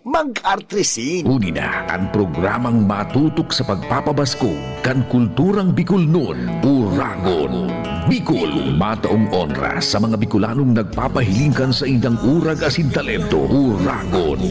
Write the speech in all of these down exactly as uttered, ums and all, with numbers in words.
Mag-artrisin. Uni na an programang matutok sa pagpapabaskog kan kulturang Bicolnon, Uragon Bicol. Mataong oras sa mga Bicolanong nagpapahiling kan saindang urag asin talento, Uragon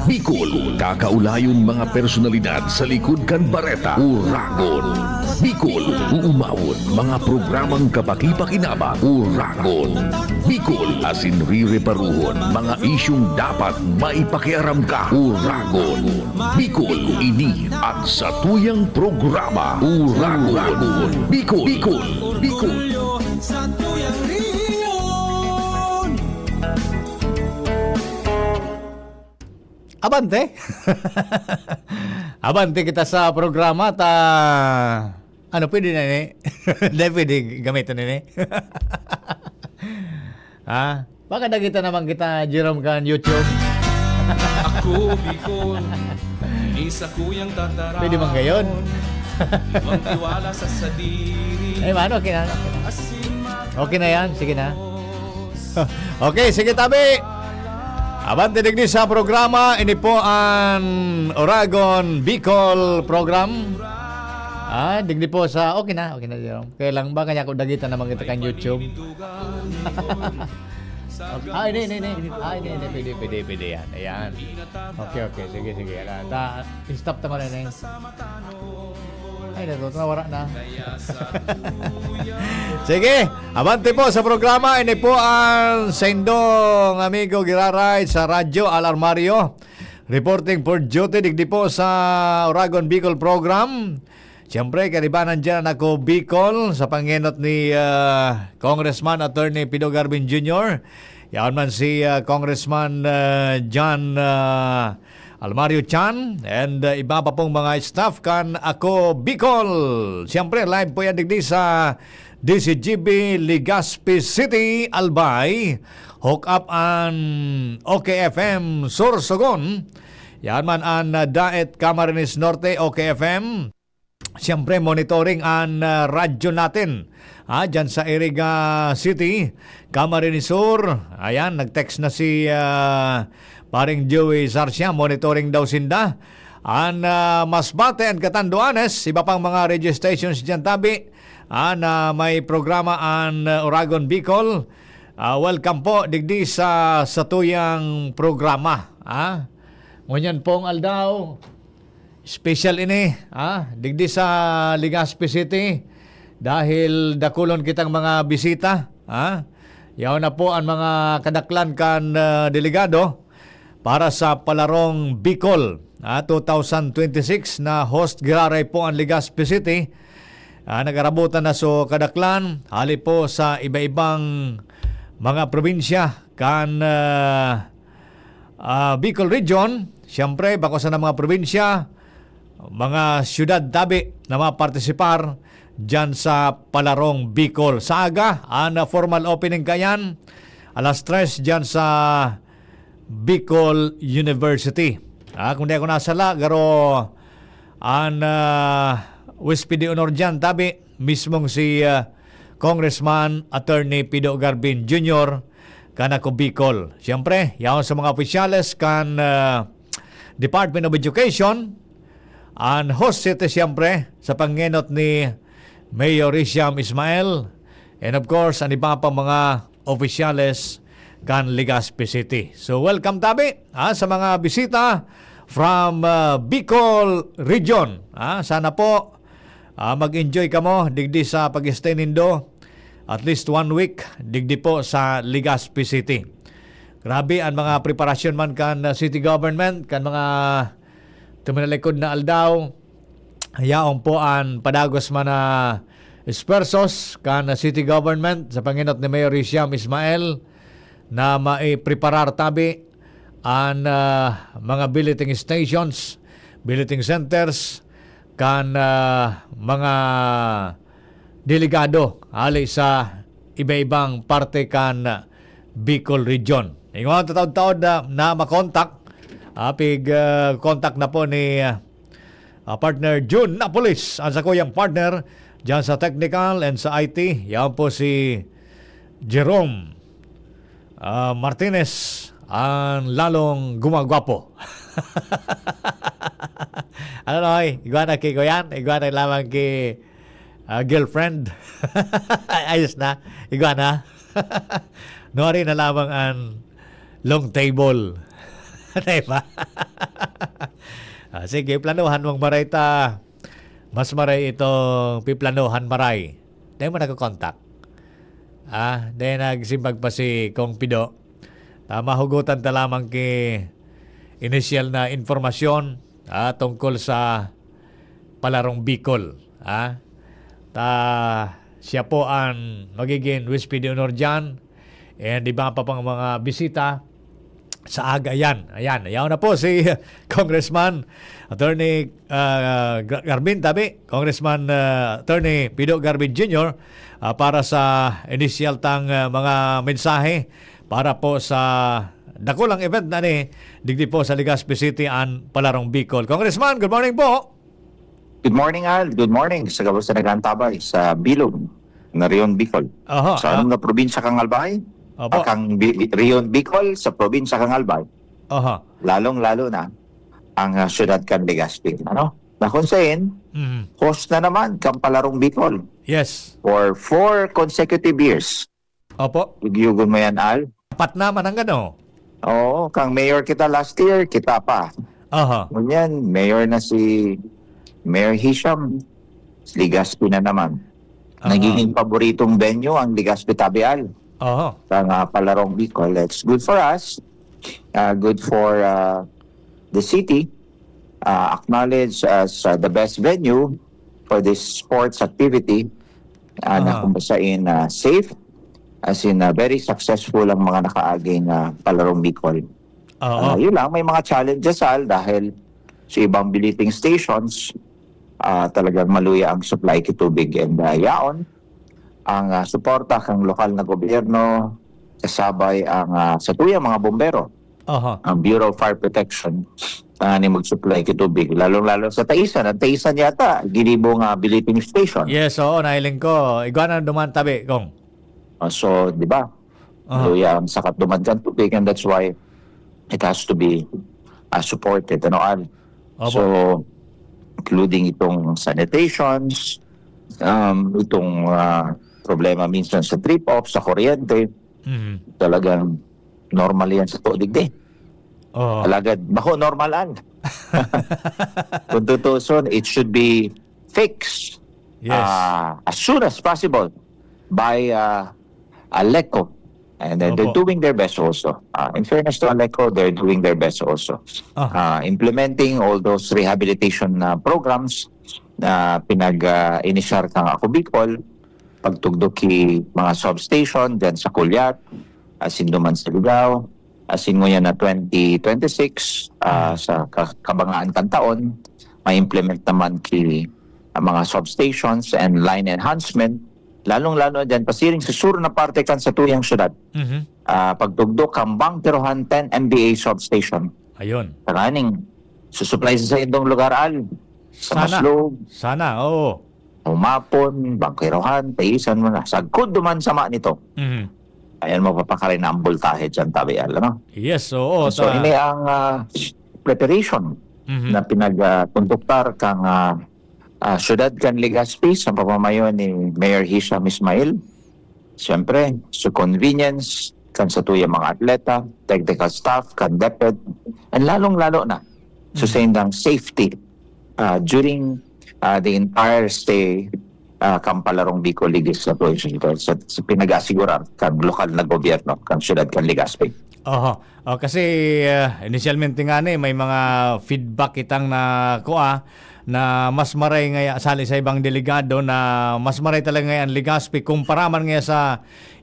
Bicol. Kakaulayon mga personalidad sa likod kan bareta, Uragon Bicol. Uumawon mga programang kapakipakinabang, Uragon Bicol, asin rireparuhon mga isyung dapat maipakiaram ka, Uragon Bicol. Ini an satuyang programa, Uragon Bicol. Bicol. Bicol. Orgulyo sa tuyang rehiyon. Abante! Abante kita sa programa ta, ano, pwede na ini? Dai pwede gamiton ini? Ha? Baka nakita naman kita, Jerome, kan YouTube. Ako, Bicol, ini sakuyang tataramon. Pwede man gayon. Iwang tiwala sa sadiri. Ay, mano, okay na. Asin Okay na yan, sige na. Okay, sige, tabi. Abante digdi sa programa, ini po an Oragon Bicol Program. Ah, digdi po sa, okay na, okay na, Jerome. Kaya lang ba, kanya ko dagitan naman kita kan YouTube. Okay. Ah, ini, ini, ini. Ah, ini, ini. Pwede, pwede, pwede yan. Ayan. Okay, okay. Sige, sige. Ala, ta, stop ta ko na, ini. Ay, nato, nawara na. Sige, abante po sa programa. Ini po ang saindong amigo giraray sa Radyo Al Armario. Reporting for duty, digdi po sa Oragon Bicol Program. Siyempre, kaibanan dyan ako, Bicol, sa pangenot ni, ah, Congressman Attorney Pido Garbin Junior. Yaon man si, ah, Congressman, ah, John, ah, Almario Chan, and, ah, iba pa pong mga staff kan Ako Bicol. Siyempre, live po yan digdi sa D C G B, Legazpi City, Albay. Hook up an O K F M Sorsogon. Yan man an, ah, Daet Camarines Norte, O K F M. Siyempre, monitoring an, ah, radyo natin, ah, dyan sa Iriga City, Camarines Sur. Ayan, nag-text na si, ah, Paring Joey Sarcia, monitoring daw sinda. An, ah, Masbate and Catanduanes, iba pang mga radio stations dyan, tabi, ah, na may programa an, ah, Oragon Bicol. Ah, welcome po digdi sa satuyang programa, ah. Ngunyan pong aldaw, special ini, ah, digdi sa Legazpi City, dahil dakulon kitang mga bisita, ah. Yaon na po an mga kadaklan kan, ah, delegado para sa Palarong Bicol, ah, two thousand twenty-six na host giraray po an Legazpi City. Ah, nag-arabutan na so kadaklan, hali po sa iba-ibang mga probinsya kan, ah, ah, Bicol Region. Siyempre, bako sana mga probinsya, mga syudad tabi na mapartisipar dyan sa Palarong Bicol. Sa aga, an formal opening kayan, alas tres dyan sa Bicol University. Ah, kung di ako nasala, garo an, ah, huwes de honor dyan, tabi, mismong si, ah, Congressman Attorney Pido Garbin Junior, kan Ako Bicol. Siyempre, yaon sa mga opisyales kan, ah, Department of Education, an host city, siyempre, sa pangenot ni Mayor Riciam Ismael, and of course, an iba pang mga opisyales kan Legazpi City. So, welcome tabi, ha, sa mga bisita from, ah, Bicol Region. Ha, sana po, ah, mag-enjoy kamo digdi sa pag-stay nindo at least one week digdi po sa Legazpi City. Grabe an mga preparasyon man kan, ah, city government, kan mga tuminalikod na aldaw. Yaon po an padagos man na esfuerzos kan city government sa pangenot ni Mayor Riciam Ismael na maipreparar tabi an, ah, mga billeting stations, billeting centers kan, ah, mga delegado hali sa iba-ibang parte kan Bicol Region. Ingon tataod-taod na, na makontak, ah, pig, ah, contact na po ni, ah, ah, partner Jun Napoles, ang sakuyang partner dyan sa technical and sa I T. Yan po si Jerome, ah, Martinez, ang lalong gumagwapo. Ano na, oy? Igwa na ki kuyan? Igwa na lamang ki, ah, girlfriend? Ay, ayos na. Igwa na. Nuari na lamang an long table. Diba? Ah, sige, planuhan mong maray ta. Mas maray itong piplanuhan maray. Dai mo nagko-contact. Ah, dai nagsimbag pa si Kong Pido. Ah, mahugutan ta lamang ki inisyal na impormasyon, ah, tungkol sa Palarong Bicol, ah. Ta, siya po an magiging huésped de honor diyan. And iba pa pang mga bisita sa aga yan. Ayan, yaon na po si Congressman Attorney, ah, Gar-, Garvin, tabi. Congressman, ah, Attorney Pido Garvin Junior, ah, para sa inisyal tang, ah, mga mensahe para po sa dakulang event na ni digdi po sa Legazpi City an Palarong Bicol. Congressman, good morning po. Good morning, Al. Good morning sa gabos na nag-aantabay sa bilog na Reon Bicol. Aha, Sa ah. anong na probinsya kang Albay? Opo. Ah, kang Bi-, Reon Bicol sa probinsya kang Albay. Aha. Lalong-lalo na ang, ah, syudad kan Legazpi. Ano? Na kung saan, Mhm. host na naman kang Palarong Bicol Yes. for four consecutive years. Opo. Yugyugon mo yan, Al? Apat na man ang gano. Oo, kang mayor kita last year, kita pa. Aha. Ngunyan, mayor na si Mayor Hisham, Legazpi na naman. Aha. Nagiging paboritong venue ang Legazpi Tabi, Al. Aha. Kang, ah, Palarong Bicol. It's good for us, ah, good for, ah, the city, ah, acknowledged as, ah, the best venue for this sports activity, ah, na Aha. kung basain, ah, safe, as in, ah, very successful ang mga nakaaging, ah, Palarong Bicol. Oo. Ah, yun lang, may mga challenges, Al, dahil sa ibang billeting stations, ah, talagang maluya ang supply ki tubig. And, ah, yaon, ang, ah, suporta kang lokal na gobyerno, kasabay ang, ah, sa tuyang mga bombero, Aha. ang Bureau of Fire Protection, ah, ni mag-supply ki tubig, lalong-lalo sa Taisan. Ang Taisan yata, ginibo nga billeting station. Yes, oo, nahiling ko. Igwa na duman tabi, Kong. Ah, so, di ba? Aha. Luya ang sakat duman kan tubig, and that's why it has to be, ah, supported, ano, Al? Opo. So, including itong sanitations, um, itong, ah, problema minsan sa trip-off, sa kuryente, Mhm. talagang normal yan sa to digdi. Oo. Alagad, bako normal, Al. Kung tutuson, it should be fixed, Yes. ah, as soon as possible by, ah, Aleco. And then they're Opo. doing their best also. Ah, in fairness to Aleco, they're doing their best also. Ah. Ah, implementing all those rehabilitation, ah, programs na pinag, ah, inisyar kang Ako Bicol, pagtugdok ki mga substation dyan sa Culiat, asin duman sa Ligao, asin ngunyan na twenty twenty-six, ah, Hmm. sa ka-, kabangaan kan taon, ma-implement naman ki ang mga substations and line enhancement, lalong-lalo na dyan, pasiring sa sur na parte kan satuyang syudad. Mhm. Ah, pagtugdok kan Bangkerohan ten M V A substation. Ayun. Tanganing, susupply sa saindong lugar, Al. Sa Sana. Maslog. Sana, oo. Humapon, Bangkerohan, Taisan mo na. Sagkod duman sama nito. Mhm. Ayan, mapapakarin na ang voltahe dyan, tabi, Al, ano? Yes, oo, So, ta- ini ang, ah, preparation Mhm. na pinag, ah, konduktar kang, ah, ah, syudad kan Legazpi sa pamamayo ni Mayor Hisham Ismail. Siyempre, sa convenience kan satuyang mga atleta, technical staff, kan DepEd, and lalong-lalo na sa Mhm. saindang safety, ah, during, ah, the entire stay, ah, kan Palarong Bicol Legislative Session sa, sa pinag-aasigurar kan lokal na gobyerno, kan syudad kan Legazpi. Oho. Oh, kasi, ah, inisyalmente nga ni, may mga feedback kitang na, kua, na mas maray ngaya, sali sa ibang delegado, na mas maray talaga ngaya ang Legazpi kumpara man ngaya sa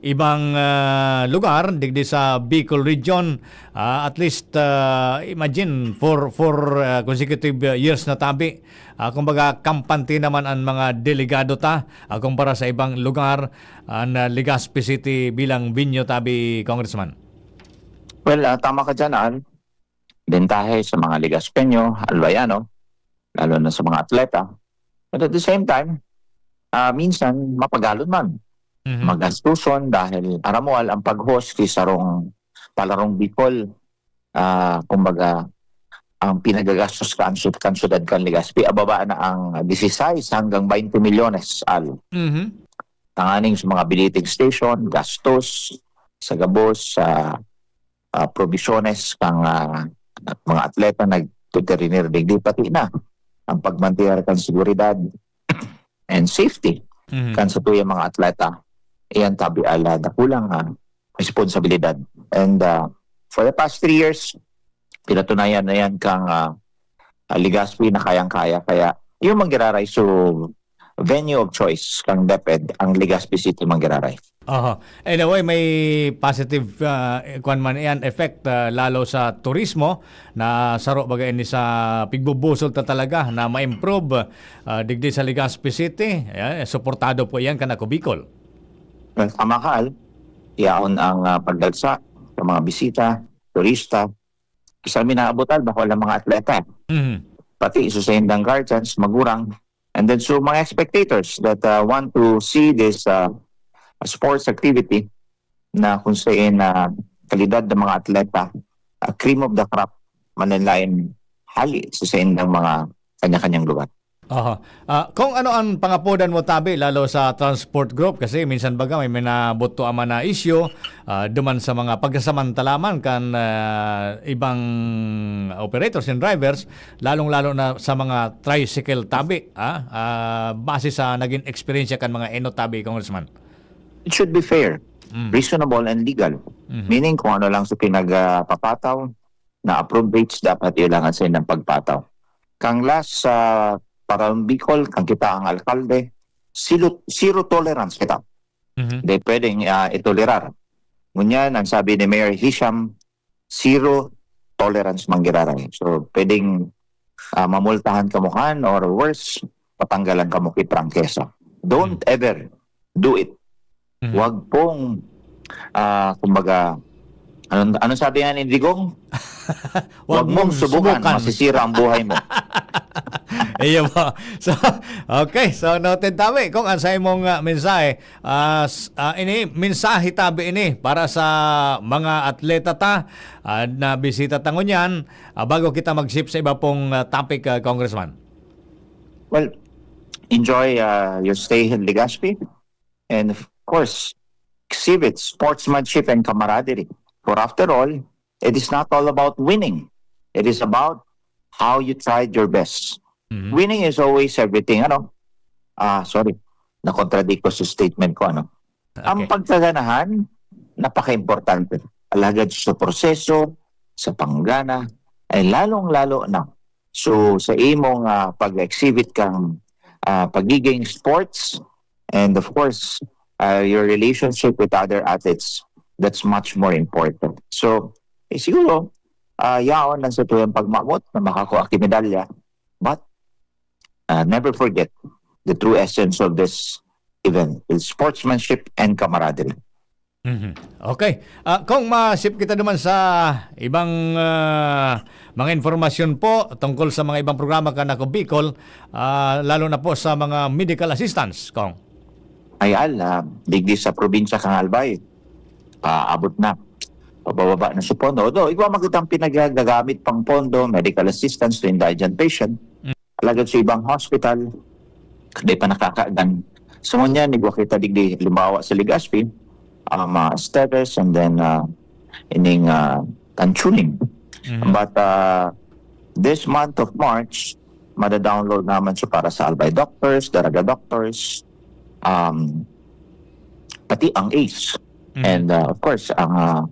ibang, ah, lugar, digdi sa Bicol Region. Ah, at least, ah, imagine, for, for, ah, consecutive, ah, years na tabi. Ah, kumbaga, kampante naman ang mga delegado ta, ah, kumpara sa ibang lugar, ang, ah, Legazpi City bilang venue tabi, Congressman. Well, ah, tama ka dyan, Al. Bentahe sa mga Legazpeño, Albayano, lalo na sa mga atleta. But at the same time, ah, minsan mapagalon man. Mhm. Magastuson dahil aram mo, Al, ang pag-host ki sarong Palarong Bicol, ah, kumbaga, ang pinagagastos kan, kan syudad kan Legazpi, ababa na ang disisais hanggang baynte milyones, Al. Mhm. Tanganing sa mga billeting station, gastos, sa gabos, sa, ah, provisiones kang, ah, mga atleta nagtutirineer digdi, pati na ang pagmantener kan seguridad and safety Mhm. kan satuyang mga atleta. Iyan tabi ala dakulang, ah, responsibilidad. And, ah, for the past three years, pinatunayan na yan kang, ah, ah, Legazpi na kayang-kaya. Kaya yung Manggiraray, so, venue of choice kang DepEd, ang Legazpi City Manggiraray. Aha. Anyway, may positive, ah, kwan man iyan, effect, ah, lalo sa turismo na saro baga ini sa pigbubusol ta talaga na ma-improve, ah, digdi sa Legazpi City. Ayan, suportado po iyan kan Ako Bicol. Well, tama ka, Al. Yaon ang, ah, pagdagsa sa mga bisita, turista. Sa amin naabotan, bako lang mga atleta. Mhm. Pati sa saindang guardians, magurang. And then, so, mga spectators that, ah, want to see this, ah, sports activity na kung saan, ah, kalidad ng mga atleta, ah, cream of the crop, mananlain hali sa saindang mga kanya-kanyang lugar. Aha. Ah, kung ano ang pangapodan mo tabi, lalo sa transport group, kasi minsan baga may minabuto ama na isyu, ah, duman sa mga pagkasamantalaman kan, ah, ibang operators and drivers, lalong-lalo na sa mga tricycle tabi, ah, ah, base sa naging eksperyensya kan mga eno tabi, Congressman. It should be fair, Mm. reasonable, and legal. Mhm. Meaning, kung ano lang sa pinagpapataw na approved rates, dapat ilangan sa ilang pagpataw. Kang last sa Paraon Bicol, kang kita ang alkalde, zero, zero tolerance kita. Mhm. Hindi pwedeng, ah, itolerar. Ngunyan, ang sabi ni Mayor Hisham, zero tolerance Manggiraray. So, pwedeng, ah, mamultahan kamo kan or worse, patanggalan kamo ki prangkesa. Don't Mhm. ever do it. Mhm. Wag pong, ah, kumbaga, anong, anong sabi nga ni Digong? Wag Wag mong mong subukan, subukan. masisira ang buhay mo. Iyo po. So, okay. So, noted tabi. Kung ang sa imong, ah, mensahe, ah, s-, ah, ini, mensahe tabi ini para sa mga atleta ta, ah, na bisita ta ngunyan, ah, bago kita mag-shift sa iba pong, ah, topic, ah, Congressman. Well, enjoy, ah, your stay in Legazpi. And of course, exhibit sportsmanship and camaraderie. For after all, it is not all about winning. It is about how you tried your best. Mhm. Winning is always everything, ano? Ah, sorry. Nakontradict ko sa statement ko, ano? Ang Okay. pagkaganahan, napaka-importante. Alagad sa proseso, sa panggana, ay lalong-lalo na. So, sa imong, ah, pag-exhibit kang, ah, pagiging sports, and of course, ah, your relationship with other athletes, that's much more important. So, eh, siguro, ah, yaon lang sa tuyang pagmamot na makakua ki medalya. But, ah, never forget the true essence of this event. It's sportsmanship and camaraderie. Mhm. Okay. Ah, kung ma-shift kita naman sa ibang, ah, mga informasyon po tungkol sa mga ibang programa kan Ako Bicol, ah, lalo na po sa mga medical assistance, Kong. Ay, Al, ah, digdi sa probinsya kan Albay, ah, abot na. Pabababa na sa pondo. Although, igwa magandang pinagagamit pang pondo, medical assistance to indigent patient. Mm. Alagad sa ibang hospital, di pa nakakagan. So, ngunyan, igwa kita digdi, halimbawa sa Legazpi, um, ah, Esteves, and then, ah, ining, ah, Tanchuling. Mhm. But, ah, this month of March, mada-download naman siya para sa Albay Doctors, Daraga Doctors, um, pati ang ace. Mhm. And, ah, of course, ang, ah,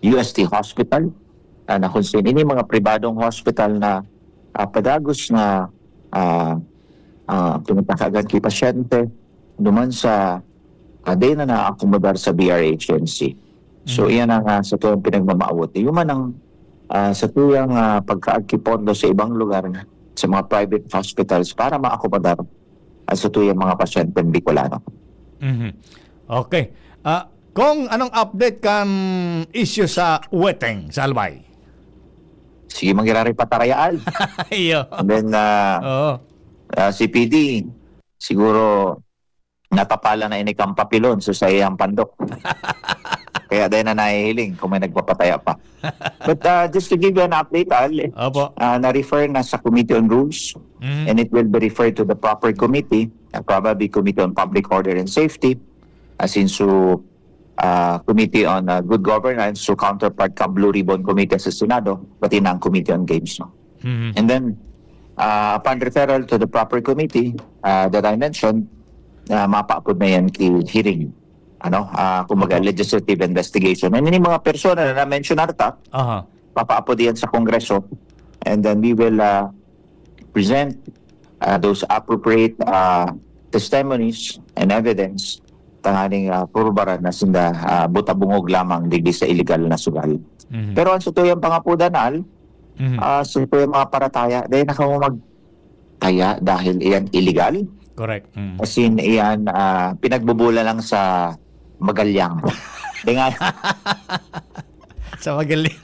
U S T Hospital, ah, na kung sino, ini mga pribadong hospital na, ah, padagos na, ah, ah, pinatakagan ki pasyente duman sa, ah, di na naakomodar sa B R H M C. So, Mhm. iyan ang, ah, sa tuyang pinagmamaawot. Iyo man ang, ah, sa tuyang, ah, pagkaagkipondo sa ibang lugar, sa mga private hospitals para maakomodar ang sa tuyang mga pasyenteng Bicolano. Mhm. Okay. Ah, Kong, anong update kan issue sa weteng sa Albay? Sige, mangyari pa tarayaan. Iyo. And then, ah, Oo. ah, si P D, siguro, natapala na ini kang papilon sa saiyang pandok. Kaya dai na nahihiling kung may nagpapataya pa. But, ah, just to give you an update, Al, Opo. ah, na-refer na sa Committee on Rules, Mhm. and it will be referred to the proper committee, uh, probably Committee on Public Order and Safety, uh, since so, uh, Committee on, uh, Good Governance, so counterpart kan Blue Ribbon Committee sa Senado, pati na ang Committee on Games, no? Mhm. And then, uh, upon referral to the proper committee, uh, that I mentioned, uh, mapaapod na yan ki hearing, ano, uh, kumbaga, Opo. Legislative investigation. And yung mga persona na na-mention na ta, Aha. papaapod yan sa Kongreso. And then we will, uh, present, uh, those appropriate, uh, testimonies and evidence tanganing, uh, prubaran na sinda, uh, buta-bungog lamang digdi sa illegal na sugal. Mhm. Pero ang satuyang pangapodan, Al, Mhm. ah, satuyang mga parataya, dahil na kamo magtaya dahil iyan illegal. Correct. Mm. As in, iyan, ah, pinagbobola lang sa magalyang. Di nga, Sa magaling.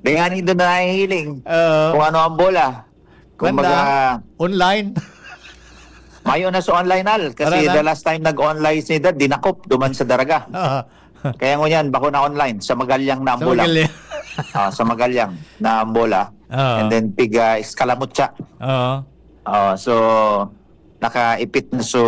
di nga nindo nahihiling Oo. kung ano ang bola. Kumbaga, Banda, online. Mayo na sa online, Al. Kasi Para na? The last time nag-online si Dad, dinakop duman sa Daraga. Ah, Kaya ngunyan, bako na online, sa magalyang na ang sa bola. magaling. Ah, sa magalyang na ang bola. Ah. And then, piga escalamutsa. Oo. Ah, so, nakaipit na so,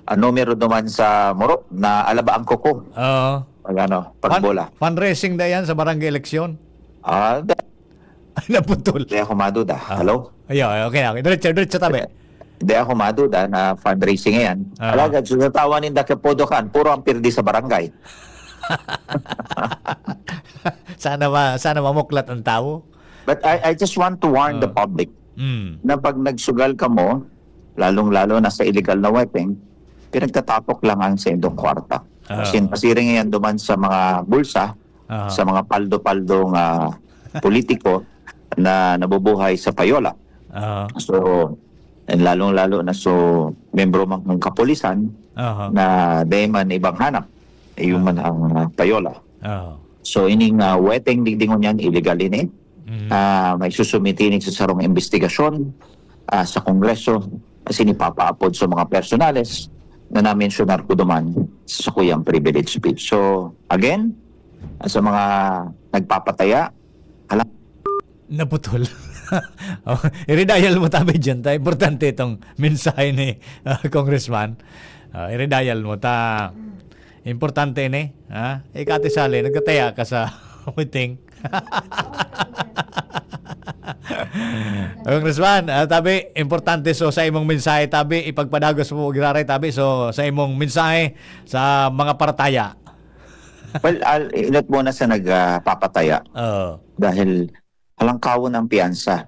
ah, numero duman sa muro na alaba ang kuko. Oo. Pag ano, pag bola. Fundraising na yan sa barangay eleksyon. Ah, da- Ay, naputol. Di ako maduda. Ah. Hello? Ayo, okay na. Okay. Diretso, diretso tabi. Di ako maduda na fundraising yan. Ah. Alagad, so, sa tawa ninda kay Podokan, puro ang pirdi sa barangay. Sana ma sana mamuklat ang tao. But I, I just want to warn the Ah. public Mm. na pag nagsugal kamo, lalong-lalo na sa illegal na weteng, pinagtatapok lang ang sa indong kwarta. Ah. Kasi pasiring yan duman sa mga bulsa, Ah. sa mga paldo-paldong, ah, politiko na nabubuhay sa payola. Ah. So, and lalong-lalo na so membro man ng kapulisan Aha. na dai man ibang hanap, iyo man ang, ah, payola. Ah. So, ining, ah, weteng digdingon yan, illegal ini. Mm. Ah, may susumiti ini sa sarong investigasyon, ah, sa Kongreso, kasi nipapaapod sa mga personales na namensyunar ko duman sa sakuyang privilege speech. So, again, ah, sa mga nagpapataya, hala- Naputol. Oh, i-redial mo tabi dyan, ta. Importante itong mensahe ni, ah, Congressman. Ah, i-redial mo ta. Importante ni, ha? Ika, Ate Sally, nagtataya ka sa meeting. Congressman, ah, tabi, importante so sa imong mensahe, tabi, ipagpadagos mo, Giraray, tabi, so sa imong mensahe sa mga parataya. Well, Al, inot muna sa nagpapataya. Oo. Dahil halangkawon ang piyansa.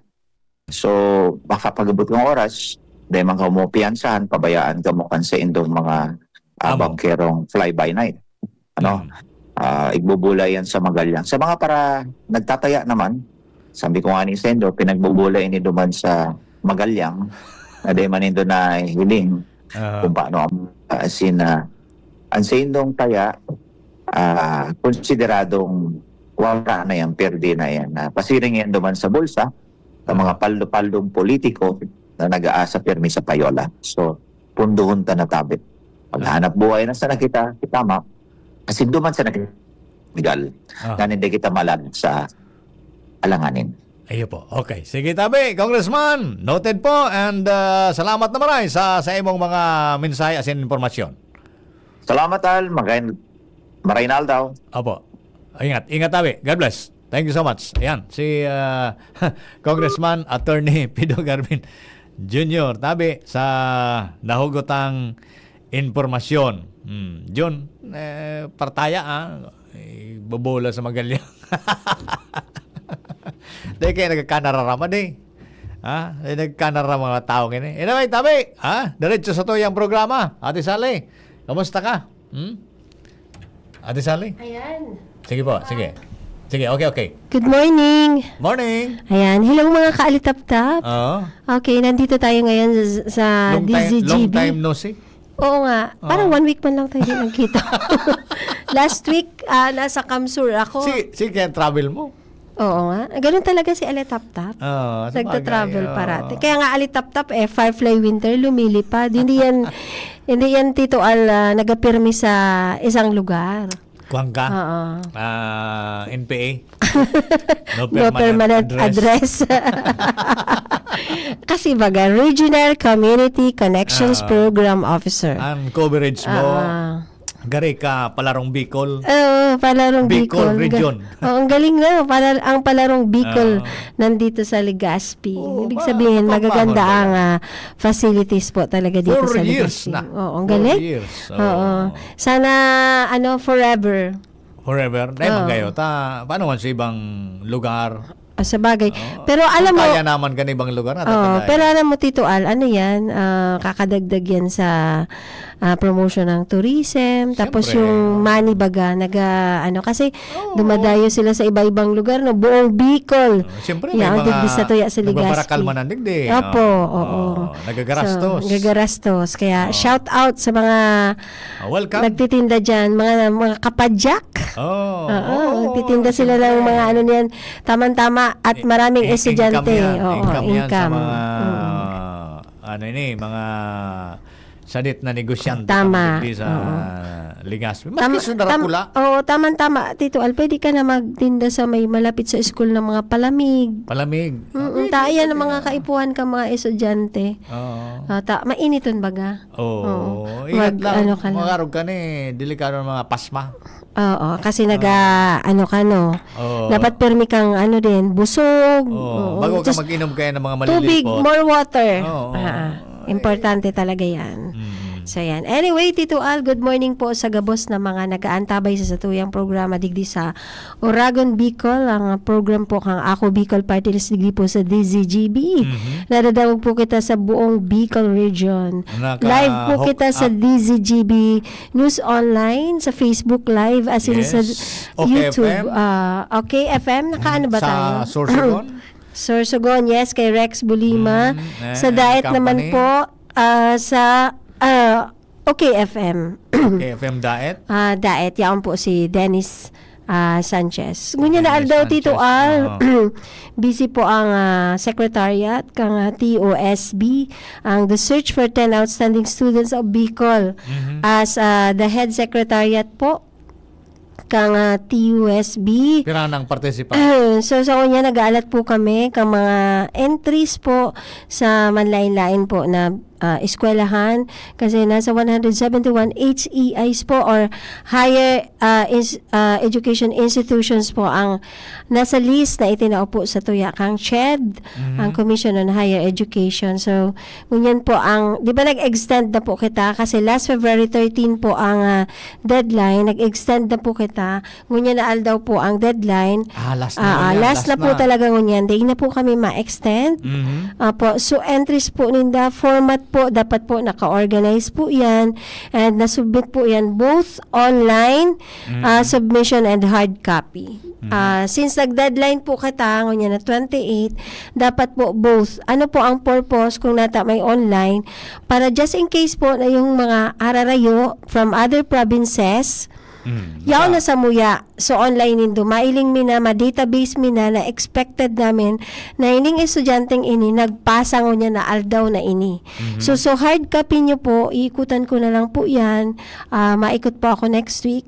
So, baka pag-abot ng oras, dahil man kamo piyansahan, pabayaan kamo kan sa indong mga, ah, Amo. bangkerong fly-by-night. Ano? Mm. Ah, igbubulay yan sa magalyang. Sa mga para nagtataya naman, sabi ko nga ni Sendo, pinagbubulay ini duman sa magalyang, na di man nindo nahihiling Ah. kung paano ang, ah, as in, ah, ang sa indong taya, ah, konsideradong wala na yan, perde na yan. Ah, pasiring yan duman sa bulsa, sa mga paldo-paldong politiko na nag-aasa pirmi sa payola. So, punduhon ta na tabi. Maghanap buhay na sana kita, kita ma, kasi duman sa nag-, legal, Ah. na hindi kita malag sa alanganin. Ayo po. Okay. Sige, tabi, Congressman. Noted po. And, ah, salamat na maray sa, sa imong mga mensahe asin impormasyon. Salamat, Al. Magayon, maraynal daw. Opo. Ingat. Ingat, tabi. God bless. Thank you so much. Ayan, si, ah, Congressman Attorney Pido Garvin Junior, tabi, sa nahugotang impormasyon. Hmm. Jun, eh, partaya, ah. Eh, bobola sa magalyang. Dahil kayo nagkakanararama, di. Ha? Ay, nagkanara mga tao ngayon eh. Anyway, tabi, ha? Diretso sa tuyang programa. Ate Sally, kamusta ka? Hmm? Ate Sally? Ayan. Sige po, sige. Sige, okay, okay. Good morning. Morning! Ayan. Hello mga kaalitaptap. Oo. Okay, nandito tayo ngayon sa, sa Long time, D Z G B. Long time no see. Oo nga. Parang Oo. One week man lang tayo di nagkita. Last week, ah, nasa Kamsur ako. Sige, sige, kaya travel mo. Oo nga. Ganun talaga si Alitaptap. Oo, sa Nagta-travel bagay, oo. parati. Kaya nga Alitaptap, eh, Firefly Winter, lumilipad. Hindi yan, hindi yan, Tito Al, ah, nagapirmi sa isang lugar. Kuwan ka? Oo. Ah, N P A? No permanent address. Kasi baga, Regional Community Connections Ah. Program Officer. Ang coverage mo, Ah. gari ka, Palarong Bicol. Oo, Palarong Bicol Bicol. Region. Oo, ang galing na. Pala, ang Palarong Bicol Oo. nandito sa Legazpi. Oo, Ibig ma- sabihin, mapagmahal magaganda talaga. ang ah, facilities po talaga dito Four sa years Legazpi. na. Oo, ang Four galing. years. Oo. Sana, ano, forever. Forever. Dahil Oo. man kayo. Ta, paano man sa ibang lugar? Ah, sa bagay. Oo. Pero alam mo, Kaya naman ka na ibang lugar na. Oo, pero alam mo, Tito Al, ano yan? Ah, kakadagdag yan sa ah, promotion ng tourism. Tapos Siyempre. Yung money baga, naga, ano, kasi Oo. dumadayo sila sa iba-ibang lugar, no? Buong Bicol. Oh, siyempre, may Yeah, mga digdi sa tuya sa nagbabarakal Legazpi. man ang digdi. Opo, Oo. Oo. Nagagarastos. So, gagarastos. Kaya Oo. shout out sa mga Ah, welcome. nagtitinda dyan, mga, mga kapadyak. Oh, Oo, oo, nagtitinda sila ng siyempre. mga ano niyan, tama-tama at I- maraming i- estudyante. Income yan. Oo, Income yan sa income. mga, Mm. ano ini, mga sadit na negosyante Tama. Digdi sa Oo. Legazpi. Tam- Maski sa tam- Dracula. Oo, tama-tama, Tito Al. Pwede ka na magtinda sa may malapit sa school ng mga palamig. Palamig. Mm, ta, yan ang mga kaipuhan ka, mga estudyante. Oo. Ah, ta, mainiton baga. Oo. Oo. Ingat Mag- lang. ano ka lang. Makarog ka ni, delikado ang mga pasma. Oo, kasi naga, ano ka, no? Oo. Dapat permi kang, ano din, busog. Oo. Oo. Bago ka Just mag-inom kaya ng mga tubig, malilipot. More water. Oo. Ah, importante talaga yan. Mm. So, yan. Anyway, Tito Al, good morning po sa gabos na mga nag-aantabay sa satuyang programa digdi sa Oragon Bicol. Ang program po kang Ako Bicol Party List digdi po sa D Z G B. Mhm. Nadadangog po kita sa buong Bicol region. Naka- Live po hook kita sa up. D Z G B News Online, sa Facebook Live, as in sa Yes. Okay YouTube. F M. Ah, okay F M, nakaano ba Sa tayo? Sorsogon? Sorsogon, yes, kay Rex Bulima. Mm, eh, Sa Diet naman company. po, ah, sa ah, Okay F M. Okay F M Diet. Ah, Diet, yaon po si Dennis ah, Sanchez. Ngunyan na Dennis aldaw, Tito Sanchez, Al, oo. Busy po ang ah, secretariat kang ah, T O S B, ang The Search for ten Outstanding Students of Bicol. Mhm. As ah, the head secretariat po kang ah, T U S B. Pira nang participant? So, sa kanya, nag-aalat po kami kang mga entries po sa manlain-lain po na ah, eskwelahan. Kasi nasa one hundred seventy-one H E Is po or higher ah, ins- ah, education institutions po ang nasa list na itinao po sa tuya kang CHED, Mhm. ang Commission on Higher Education. So, ngunyan po ang, di ba nag-extend na po kita? Kasi last February thirteen po ang ah, deadline. Nag-extend na po kita. Ngunyan na aldaw po ang deadline. Ah, last na Ah, ah, ngunyan, last na po talaga ngunyan. Di na po kami ma-extend. Mhm. Apo, so entries po ninda, format po, dapat po naka-organize po yan. And nasubmit po yan both online, Mhm. ah, submission and hard copy. Mhm. Ah, since nag-deadline po kita, ngunyan na twenty-eight, dapat po both. Ano po ang purpose kung nata may online? Para just in case po na yung mga ararayo from other provinces, Mm. yaon na Basta- sa muya. So, online nindo. Mailing mi na, ma-database mi na, na expected namin na ining estudyanteng ini nagpasa ngunyan na aldaw na ini. Mhm. So, so hard copy nyo po, iikutan ko na lang po yan. Ah, maikot po ako next week.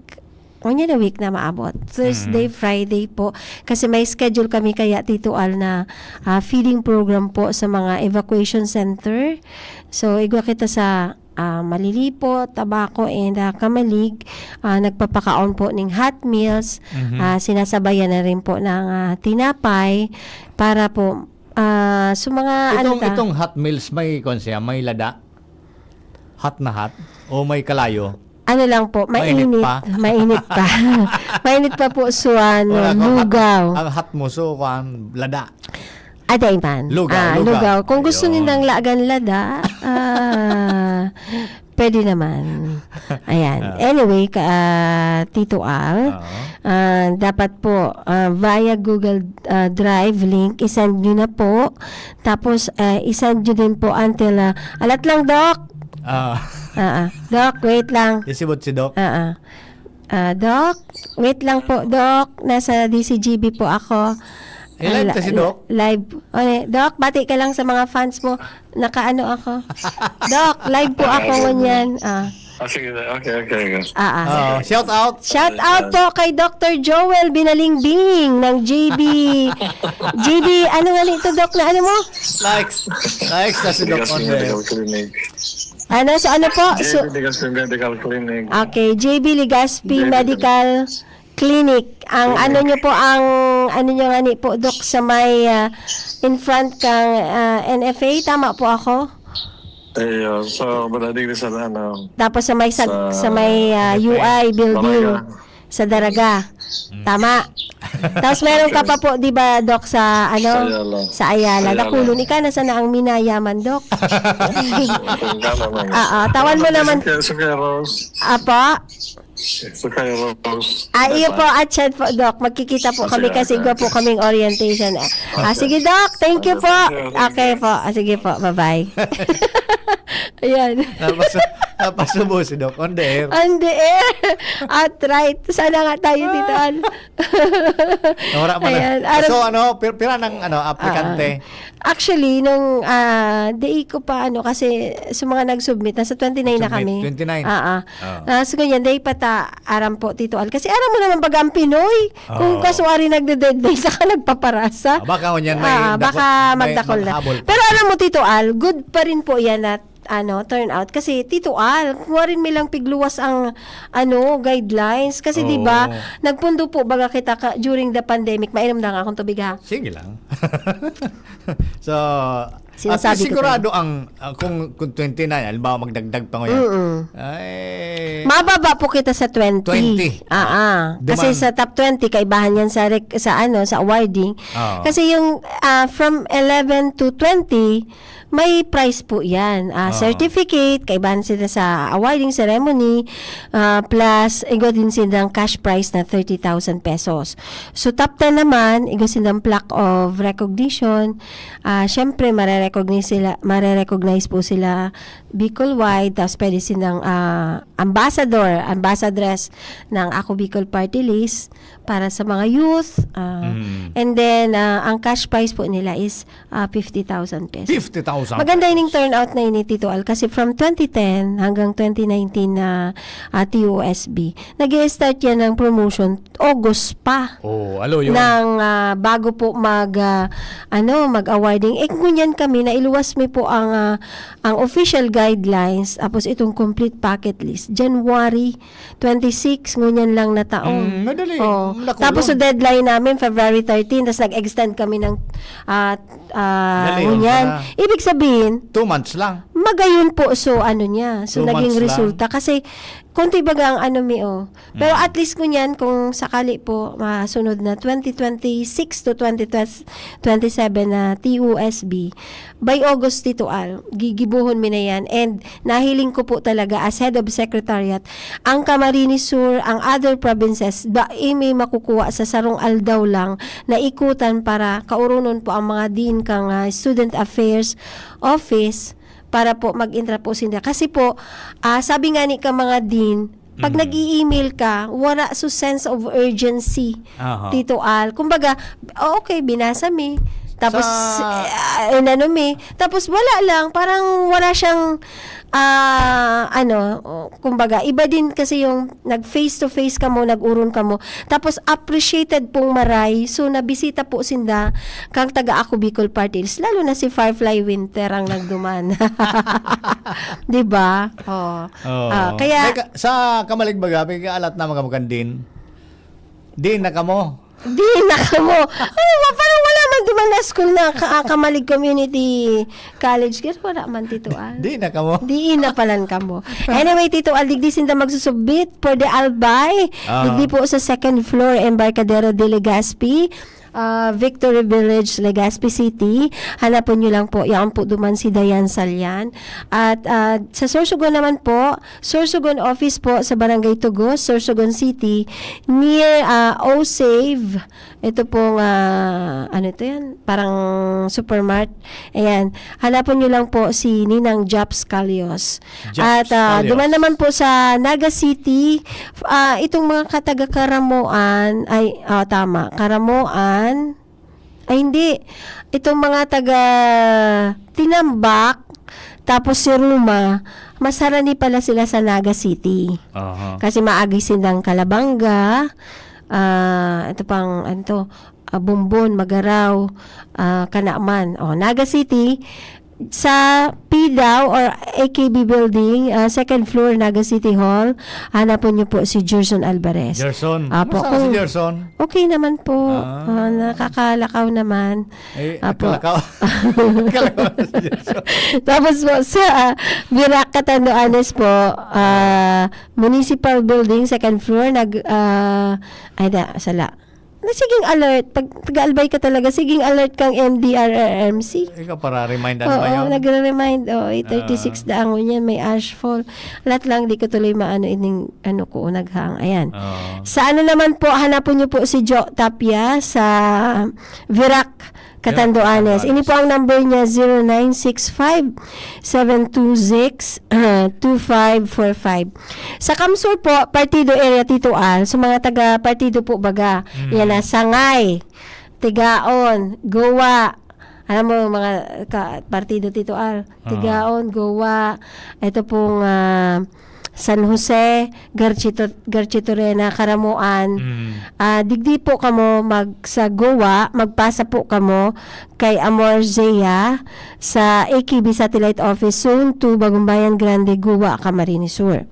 Ngunyan na week na maabot. Thursday, Mhm. Friday po. Kasi may schedule kami kaya, Tito Al, na ah, feeding program po sa mga evacuation center. So, igwa kita sa ah, Malilipo, Tabaco, and ah, Camalig. Ah, nagpapakaon po ning hot meals. Mhm. Ah, sinasabayan na rin po ng ah, tinapay para po ah, sa mga ano Itong, ta? Itong hot meals, may, kwan siya, may lada? Hot na hot? O may kalayo? Ano lang po, Mainit mainit. pa? Mainit pa. Mainit pa po, Suano, Wala ko, hot- lugaw. Ang hot mo, so, kwan, lada. Aday man. Lugaw, Ah, lugaw. lugaw. Kung gusto Ayun. nilang laagan lada, ah, pwede naman. Ayan. Ah. Anyway, ka, ah, Tito Al, Oo. ah, dapat po ah, via Google ah, Drive link, isend nyo na po. Tapos, ah, isend nyo din po until, ah, alat lang, Doc. Ah, Ah, ah. Doc, wait lang. isibot si Doc. Ah, ah. Ah, Doc, wait lang po, Doc. Nasa D C G B po ako. Eh, live Ah, ka si li- Doc? Live. O, eh, Doc, bati ka lang sa mga fans mo. Nakaano ako. Doc, live po ako ngunyan. Ah. Ah, sige. Okay, okay, okay. Ah, ah. Oh, shout out. Shout out po kay Doctor Joel Binalingbing ng J B. J B, ano nga nito, Doc, na ano mo? Likes. Likes na si Doc Legaspi Onder. Medical Clinic. Ano, so ano po? So, J B Legaspi Medical Clinic. okay, J B Legaspi J B Medical Clinic. Ang ano nyo po, ang ano nyo nga ni po, Doc, sa may ah, in front kang ah, N F A, tama po ako? Ayun. So, wala din sa ano. Tapos sa may sag- Sa sa may ah, N F A, U I building Barangay. sa Daraga. Tama. Tapos meron ka pa po, 'di ba, Doc, sa ano? Sa Ayala. Sa Ayala. Ayala. Nakulo ni ka na sana ang minayaman, Doc. Kung gano'n, ano. Ah, ah, tawan mo naman. Sa Kay Rose. Apa? Sa Kay Rose. Ah, iyo Diba? Po, at siya po, Doc. Magkikita po Ah, kami sige, kasi okay, iba po okay. Kaming orientation. Ah, Okay. sige, Doc. Thank you po. Thank you, thank Okay you. Po. Ah, sige po. Bye-bye. Ayan. Napasu- napasubo si Doc on the air. On the air. At right. Sana nga tayo dito. Al. Wala man. Ayan. So Aram- ano, pir- pira ng ano, aplikante? Ah. Actually, nung ah, di ko pa ano, kasi sa mga nag-submit, nasa twenty-nine na Submit, kami. twenty-nine. Ah, ah. Ah. Ah, so ganyan, di pa ta aram po, Tito Al. Kasi aram mo naman baga ang Pinoy. Kung Oo. kaswari nagde-deadline, saka nagpaparasa. Ah, baka ngunyan may Ah, dako- baka may magdakol na. maghahabol pa. Pero alam mo, Tito Al, good pa rin po yan at ano, turnout. Kasi, Tito Al, kuwarin mi lang pigluwas ang ano, guidelines. Kasi, di ba, Oo. nagpundo po baga kita ka, during the pandemic. Mainom na nga akong tubig, ha? Sige lang. So, Sinasabi at ko sigurado ang, ah, kung, kung twenty-nine, halimbawa magdagdag pa ngayon. Mm-mm. Ay, Mababa po kita sa twenty. Twenty. Ah, ah. Kasi Duman- sa top twenty, kaibahan yan sa, rec- sa, ano, sa awarding. Oo. Kasi yung ah, from eleven to twenty, may prize po yan. Ah, Oo. Certificate, kaibahan sila sa awarding ceremony, ah, plus igo din silang cash prize na thirty thousand pesos. So top ten naman, igo silang plaque of recognition. Ah, syempre, marerecognize sila, marerecognize po sila Bicol-wide, tapos pwede silang ah, ambassador, ambassadress ng Ako Bicol Party List para sa mga youth. Ah, Mm. And then, ah, ang cash prize po nila is ah, fifty thousand pesos. fifty thousand. Maganda yung turnout na ini, Tito Al, kasi from twenty ten hanggang twenty nineteen na ah, T O S B, nag-i-start yan ng promotion August pa. Oh, alo yun. Ng ah, bago po mag ah, ano, mag-awarding. Eh, ngunyan kami, nailuwas mi po ang ah, ang official guidelines, tapos itong complete packet list, January twenty-six, ngunyan lang na taon. Mm, madali. Oh. Nakulong. Tapos sa deadline namin, February thirteen, tapos nag-extend kami ng ah, ah, Dali, ngunyan. yun pala. Ibig sabihin, Two months lang. magayon po, so ano niya, so Two naging months lang. Resulta. Kasi, konti baga ang ano mi, oh. Pero Mm. At least ngunyan, kung sakali po, masunod na twenty twenty-six to twenty twenty-seven na T O S B, by August, Tito Al, gigibuhon mi na yan. And nahiling ko po talaga as head of secretariat, ang Camarines Sur, ang other provinces, dai mi makukuha sa sarong aldaw lang na ikutan para kauronon po ang mga dean kang ah, Student Affairs Office para po mag-intra po sinda. Kasi po, ah, sabi nga ni ka mga dean, pag Mm. nag-i-email ka, wala so sense of urgency, Aha. Tito Al. Kumbaga, oh, okay, binasa mi. Tapos, Sa- ah, inano mi. Tapos wala lang, parang wala siyang, ah, ano, oh, kumbaga, iba din kasi yung nag-face to face ka mo, nag-uron ka mo. Tapos appreciated pong maray. So, nabisita po sinda kang taga Ako Bicol Party List. Lalo na si Firefly Winter ang nagduman. Di ba? Oh. Oo. Ah, kaya- Teka, sa Kamalig baga, may kaalat na mga magandin. Di na kamo. Di na kamo. Ay, wa- parang wala man di man na school na ka, ah, Kamalig Community College. Guess wala man, Tito Al. Di na kamo. Di na palan kamo. Anyway, Tito Al, digdi sinda magsusubmit for the Albay. Ah. Digdi po sa second floor, Embarcadero de Legazpi, ah, Victory Village, Legazpi City. Hanapon nyo lang po. Yan po duman si Dayan Salian. At ah, sa Sorsogon naman po, Sorsogon office po sa Barangay Tugos, Sorsogon City, near ah, Osave. Ito pong, ah, ano ito yan? Parang supermart. Ayan. Hanapon nyo lang po si Ninang Japs Calios. Japs At ah, Calios. Duman naman po sa Naga City, ah, itong mga kataga Karamoan, ay, ah, tama, Karamoan, ay hindi, itong mga taga Tinambak, Tapos si Ruma, mas harani pala sila sa Naga City. Aha. Kasi maagi silang Calabanga, ah, ito pang, ano to, ah, Bombon, Magarao, ah, Canaman. O, Naga City, sa P daw or A K B Building, ah, second floor, Naga City Hall, hanapon niyo po si Gerson Alvarez. Gerson. Apo, Kumusta kung- si Gerson? Okay naman po. Ah. Ah, nakakalakaw naman. Eh, Apo. kalakaw. Kalakaw si Gerson. Tapos po sa ah, Virac, Catanduanes po, ah, Municipal Building, second floor, nag, ah, ay da, sala. Nagsiging alert. Pag taga-Albay ka talaga, siging alert kang M D R R M C. Ikaw para remind Oo, ano ba yun? Nagre-remind. Oh, eight thirty-six Ah. daan ngunyan, may ashfall. Lahat lang, di ko tuloy maano ining ano ko, naghang. Ayan. Oo. Sa ano naman po, hanapon niyo po si Jo Tapia sa Virac, Catanduanes. Catanduanes. Ini po ang number niya, zero nine six five, seven two six, two five four five. Sa Kamsur po, Partido Area, Tito Al. Sa mga taga Partido po baga, Mm. yan na, Sangay, Tigaon, Gowa. Alam mo, mga ka, Partido, Tito Al. Ah. Tigaon, Gowa. Ito pong ah, San Jose, Garchito, Garchitorena, Caramoan. Mm. Ah, digdi po kamo mag, sa Gowa, magpasa po kamo kay Amor Zea sa A K B Satellite Office, Zone two, Bagumbayan Grande, Gowa, Camarines Sur.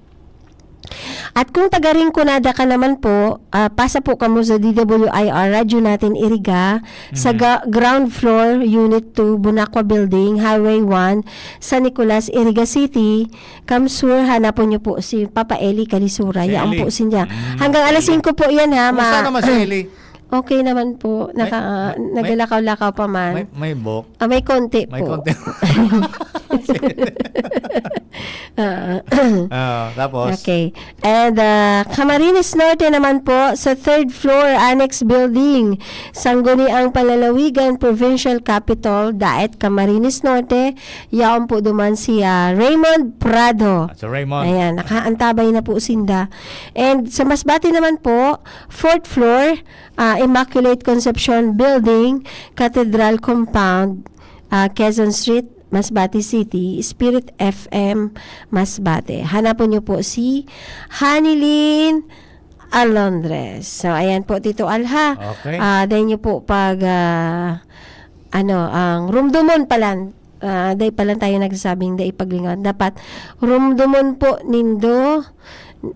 At kung taga Rinconada ka naman po, ah, pasa po kamo sa D W I R Radyo Natin Iriga, sa Mhm. ga- ground floor, Unit two, Bonacqua Building, Highway one, San Nicolas, Iriga City, Kamsur, hanapon niyo po si Papa Eli Calisura. Si Yaon Eli. po sinda. Mm, Hanggang si alas Eli. singko po yan, ha, Kumusta ma- naman si Eli? Okay naman po. May- Naka, ah, may- nagalakaw-lakaw pa man. May, may buhok. Ah, may konti May po. konti. Ah. Ah, tapos? Okay. And uh, Camarines Norte naman po, sa third floor, Annex Building, Sangguniang Panlalawigan, Provincial Capitol, Daet, Camarines Norte. Yaon po duman si ah, Raymond Prado. Ah, si Raymond. Ayan, nakaantabay na po sinda. And sa Masbate naman po, fourth floor, ah, Immaculate Conception Building, Cathedral Compound, ah, Quezon Street, Masbate City, Spirit F M, Masbate. Hanapon niyo po si Hanilin Alondres. So, ayan po, Tito Alha. Okay. Ah, dahil niyo po pag, ah, ano, ang rumdumon palan, ah, dahil palan tayo nagsasabing dahil paglingaw. Dapat rumdumon po nindo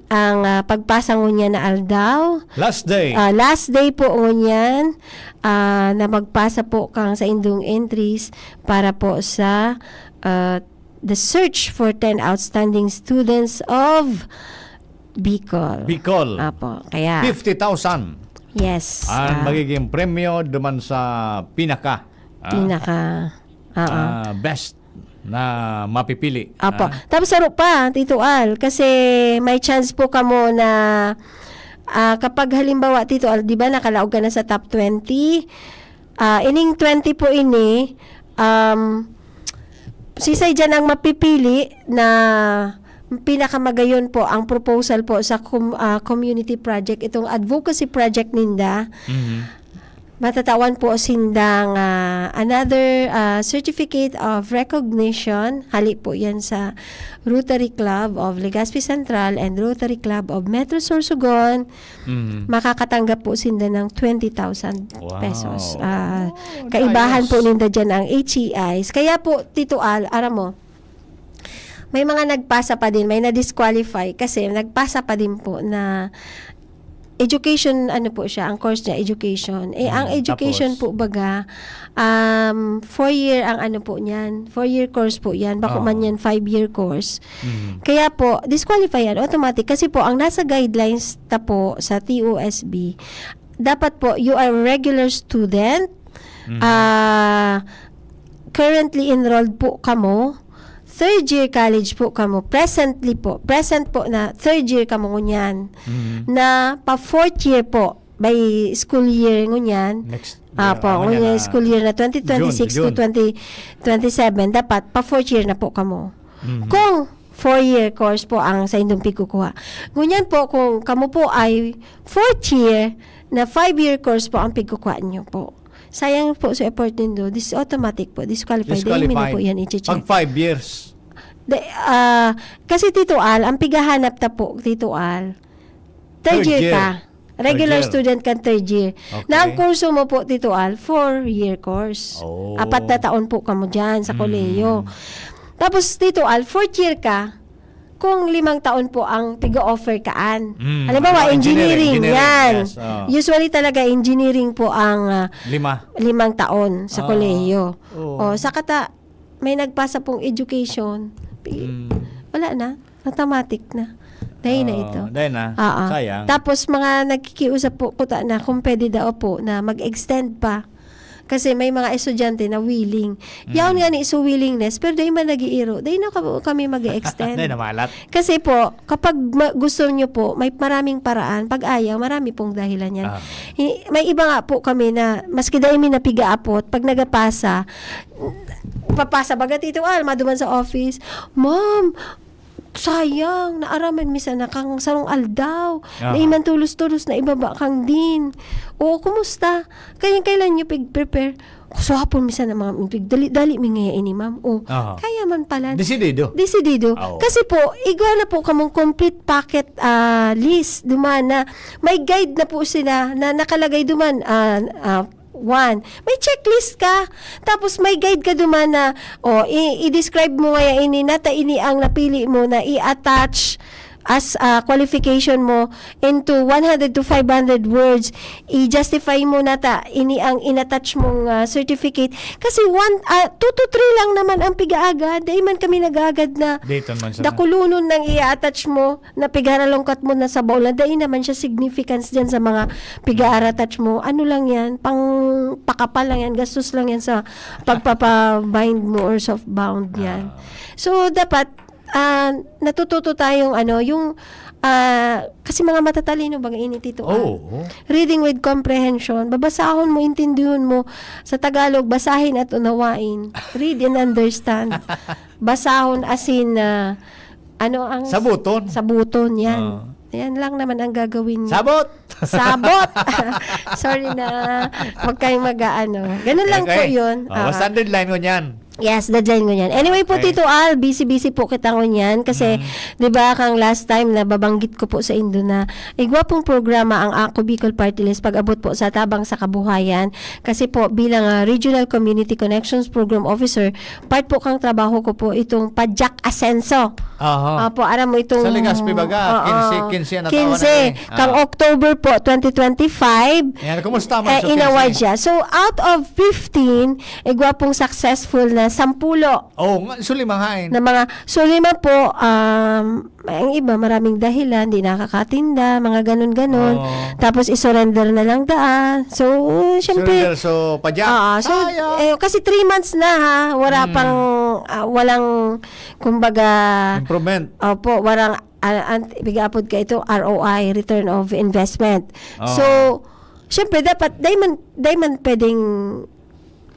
ang ah, pagpasa ngunyan na aldaw. Last day. Ah, last day po ngunyan ah, na magpasa po kang sa indong entries para po sa ah, the search for ten outstanding students of Bicol. Bicol. Apo, kaya. fifty thousand Yes. ang ah, magiging premyo duman sa pinaka ah, pinaka. Oo. ah, best na mapipili. Apo. Ah, Tapos saro pa, Tito Al, kasi may chance po kamo na ah, kapag halimbawa, Tito Al, di ba nakalaog ka na sa top twenty? Ah, ining twenty po ini, um, sisay dyan ang mapipili na pinakamagayon po ang proposal po sa com- ah, community project, itong advocacy project ninda. mhm. Matatawan po sindang ah, another ah, certificate of recognition. Hali po yan sa Rotary Club of Legazpi Central and Rotary Club of Metro Sorsogon. Mhm. Makakatanggap po sinda ng twenty thousand Wow. pesos. Ah, Oh, kaibahan nice. po ninda dyan ang H E Is. Kaya po, Tito Al, aram mo, may mga nagpasa pa din, may na-disqualify kasi nagpasa pa din po na education, ano po siya, ang course niya, education. Eh, ang Mm, education tapos? po baga, um, four year ang ano po niyan, four year course po yan, bako Oo. man yan, five year course. Mhm. Kaya po, disqualify yan, automatic. Kasi po, ang nasa guidelines ta po sa T O S B, dapat po, you are a regular student, Mhm. ah, currently enrolled po kamo, third year college po kamo, presently po, present po na third year kamo ngunyan, Mhm. na pa fourth year po, by school year ngunyan, Next Apo, year, ano ngunyan yan na na? school year na twenty twenty-six June, to June. twenty twenty-seven, dapat pa fourth year na po kamo. Mhm. Kung four year course po ang sa indong pigkukuha. Ngunyan po, kung kamo po ay fourth year na five year course po ang pigkukuha niyo po. Sayang po sa effort nindo, this automatic po, disqualified. Dahil hindi na Disqualified. Po yan i-check. Pag five years. De, ah, kasi, Tito Al, ang pighahanap ta po, Tito Al, third Third year year. ka. Regular Third year. student kan third year. Okay. Na ang kurso mo po, Tito Al, four-year course. Oh. Apat na taon po kamo dyan sa Mm. kolehiyo. Tapos, Tito Al, fourth year ka, kung limang taon po ang piga-offer kaan. Mm. Halimbawa, Mga engineering, engineering, engineering, yan. yes, oh. Usually talaga, engineering po ang, ah, Lima. limang taon sa Ah, kolehiyo. oo. Oh, sa kata-, may nagpasa pong education, pi-, Mm. wala na. Automatic na. Dahil na Oo, ito. dahil na. Oo. Sayang. Tapos, mga nagkikiusap po kuta na kung pwede daw po na mag-extend pa. Kasi may mga estudyante na willing. Yaon Mm. nga ni iso willingness, pero dahil man nag-iiro, dahil na kami, kami mag-extend. Dahil na malat. Kasi po, kapag ma-, gusto nyo po, may maraming paraan. Pag ayaw, marami pong dahilan yan. Ah. I-, may iba nga po kami na, maski dahil may napigaapot, pag nagapasa, papasa baga, Tito Al, maduman sa office, "Ma'am, sayang, naaraman mi sana kang sarong aldaw. Aha. Dai man tolos-tolos na ibaba kang din. Oo, kumusta? Kaya kailan nyo pig-prepare?" Kuswapon mi sana mga pig-, dali-dali mi ngaya ini, ma'am. Oh, Aha. kaya man pala. Desidido. Desidido. Ah, oo. Kasi po, igwa na po kamong complete packet, ah, list. Duman na may guide na po sila na nakalagay duman, ah, ah, one. May checklist ka. Tapos may guide ka duman na, oh, i-, i-describe mo ngaya ini, nata ini ang napili mo na i-attach as, ah, qualification mo into one hundred to five hundred words. I-justify mo nata ini ang in-attach mong, ah, certificate. Kasi one, ah, two to three lang naman ang pigaagad. Dai man kami nag-aagad na Dayton man sana. dakulonon nang i-attach mo na pigaralungkat mo na sa baul na dai naman siya significance diyan sa mga piga-attach mo. Ano lang yan, pang pakapal lang yan, gastos lang yan sa pagpapa-bind mo or soft bound yan. Ah. So, dapat, ah, natututo tayong ano, yung, ah, kasi mga matatalino baga ini, Tito, ah. Oo. Reading with comprehension, babasahon mo, intindihon mo. Sa Tagalog, basahin at unawain. Read and understand. Basahon, as in, ah, ano ang Sabuton. sabuton, yan. Ah. Yan lang naman ang gagawin niyo. Sabot! Sabot! Sorry na. Huwag kayong mag-aano. Ganun lang po Okay. yun. Oh, Ah. basta deadline ko niyan. Yes, deadline ko niyan. Anyway po, Okay. Tito Al, busy-busy po kita ngunyan kasi, Mm. di ba, kang last time na babanggit ko po sa indo na igwa pong programa ang Ako Bicol Party List pag-abot po sa Tabang sa Kabuhayan. Kasi po, bilang, ah, Regional Community Connections Program Officer, part po kang trabaho ko po itong Padyak Asenso. Aha. Opo, aram mo itong Sa Legazpi baga, Oo. kinse, kinse na taon na Kinse. eh. Kang Ah. October po, twenty twenty-five, Yan, kumusta man eh, sa inaward kinse? siya. So, out of fifteen, igwa pong successful na sampulo Oh, nga, so lima hain. na mga, so lima po, um, ang iba, maraming dahilan, di nakakatinda, mga ganun-ganun. Oo. Tapos, isurrender na lang daan. So, uh, syempre, Surrender, so, padyak. Oo, so, Sayang. eh, kasi three months na, ha, wala Hmm. pang, ah, walang, kumbaga, Improvement. opo, walang, ah, ant-, bigapod ka ito, R O I, return of investment. Oo. So, syempre, dapat, dai man, dai man pwedeng,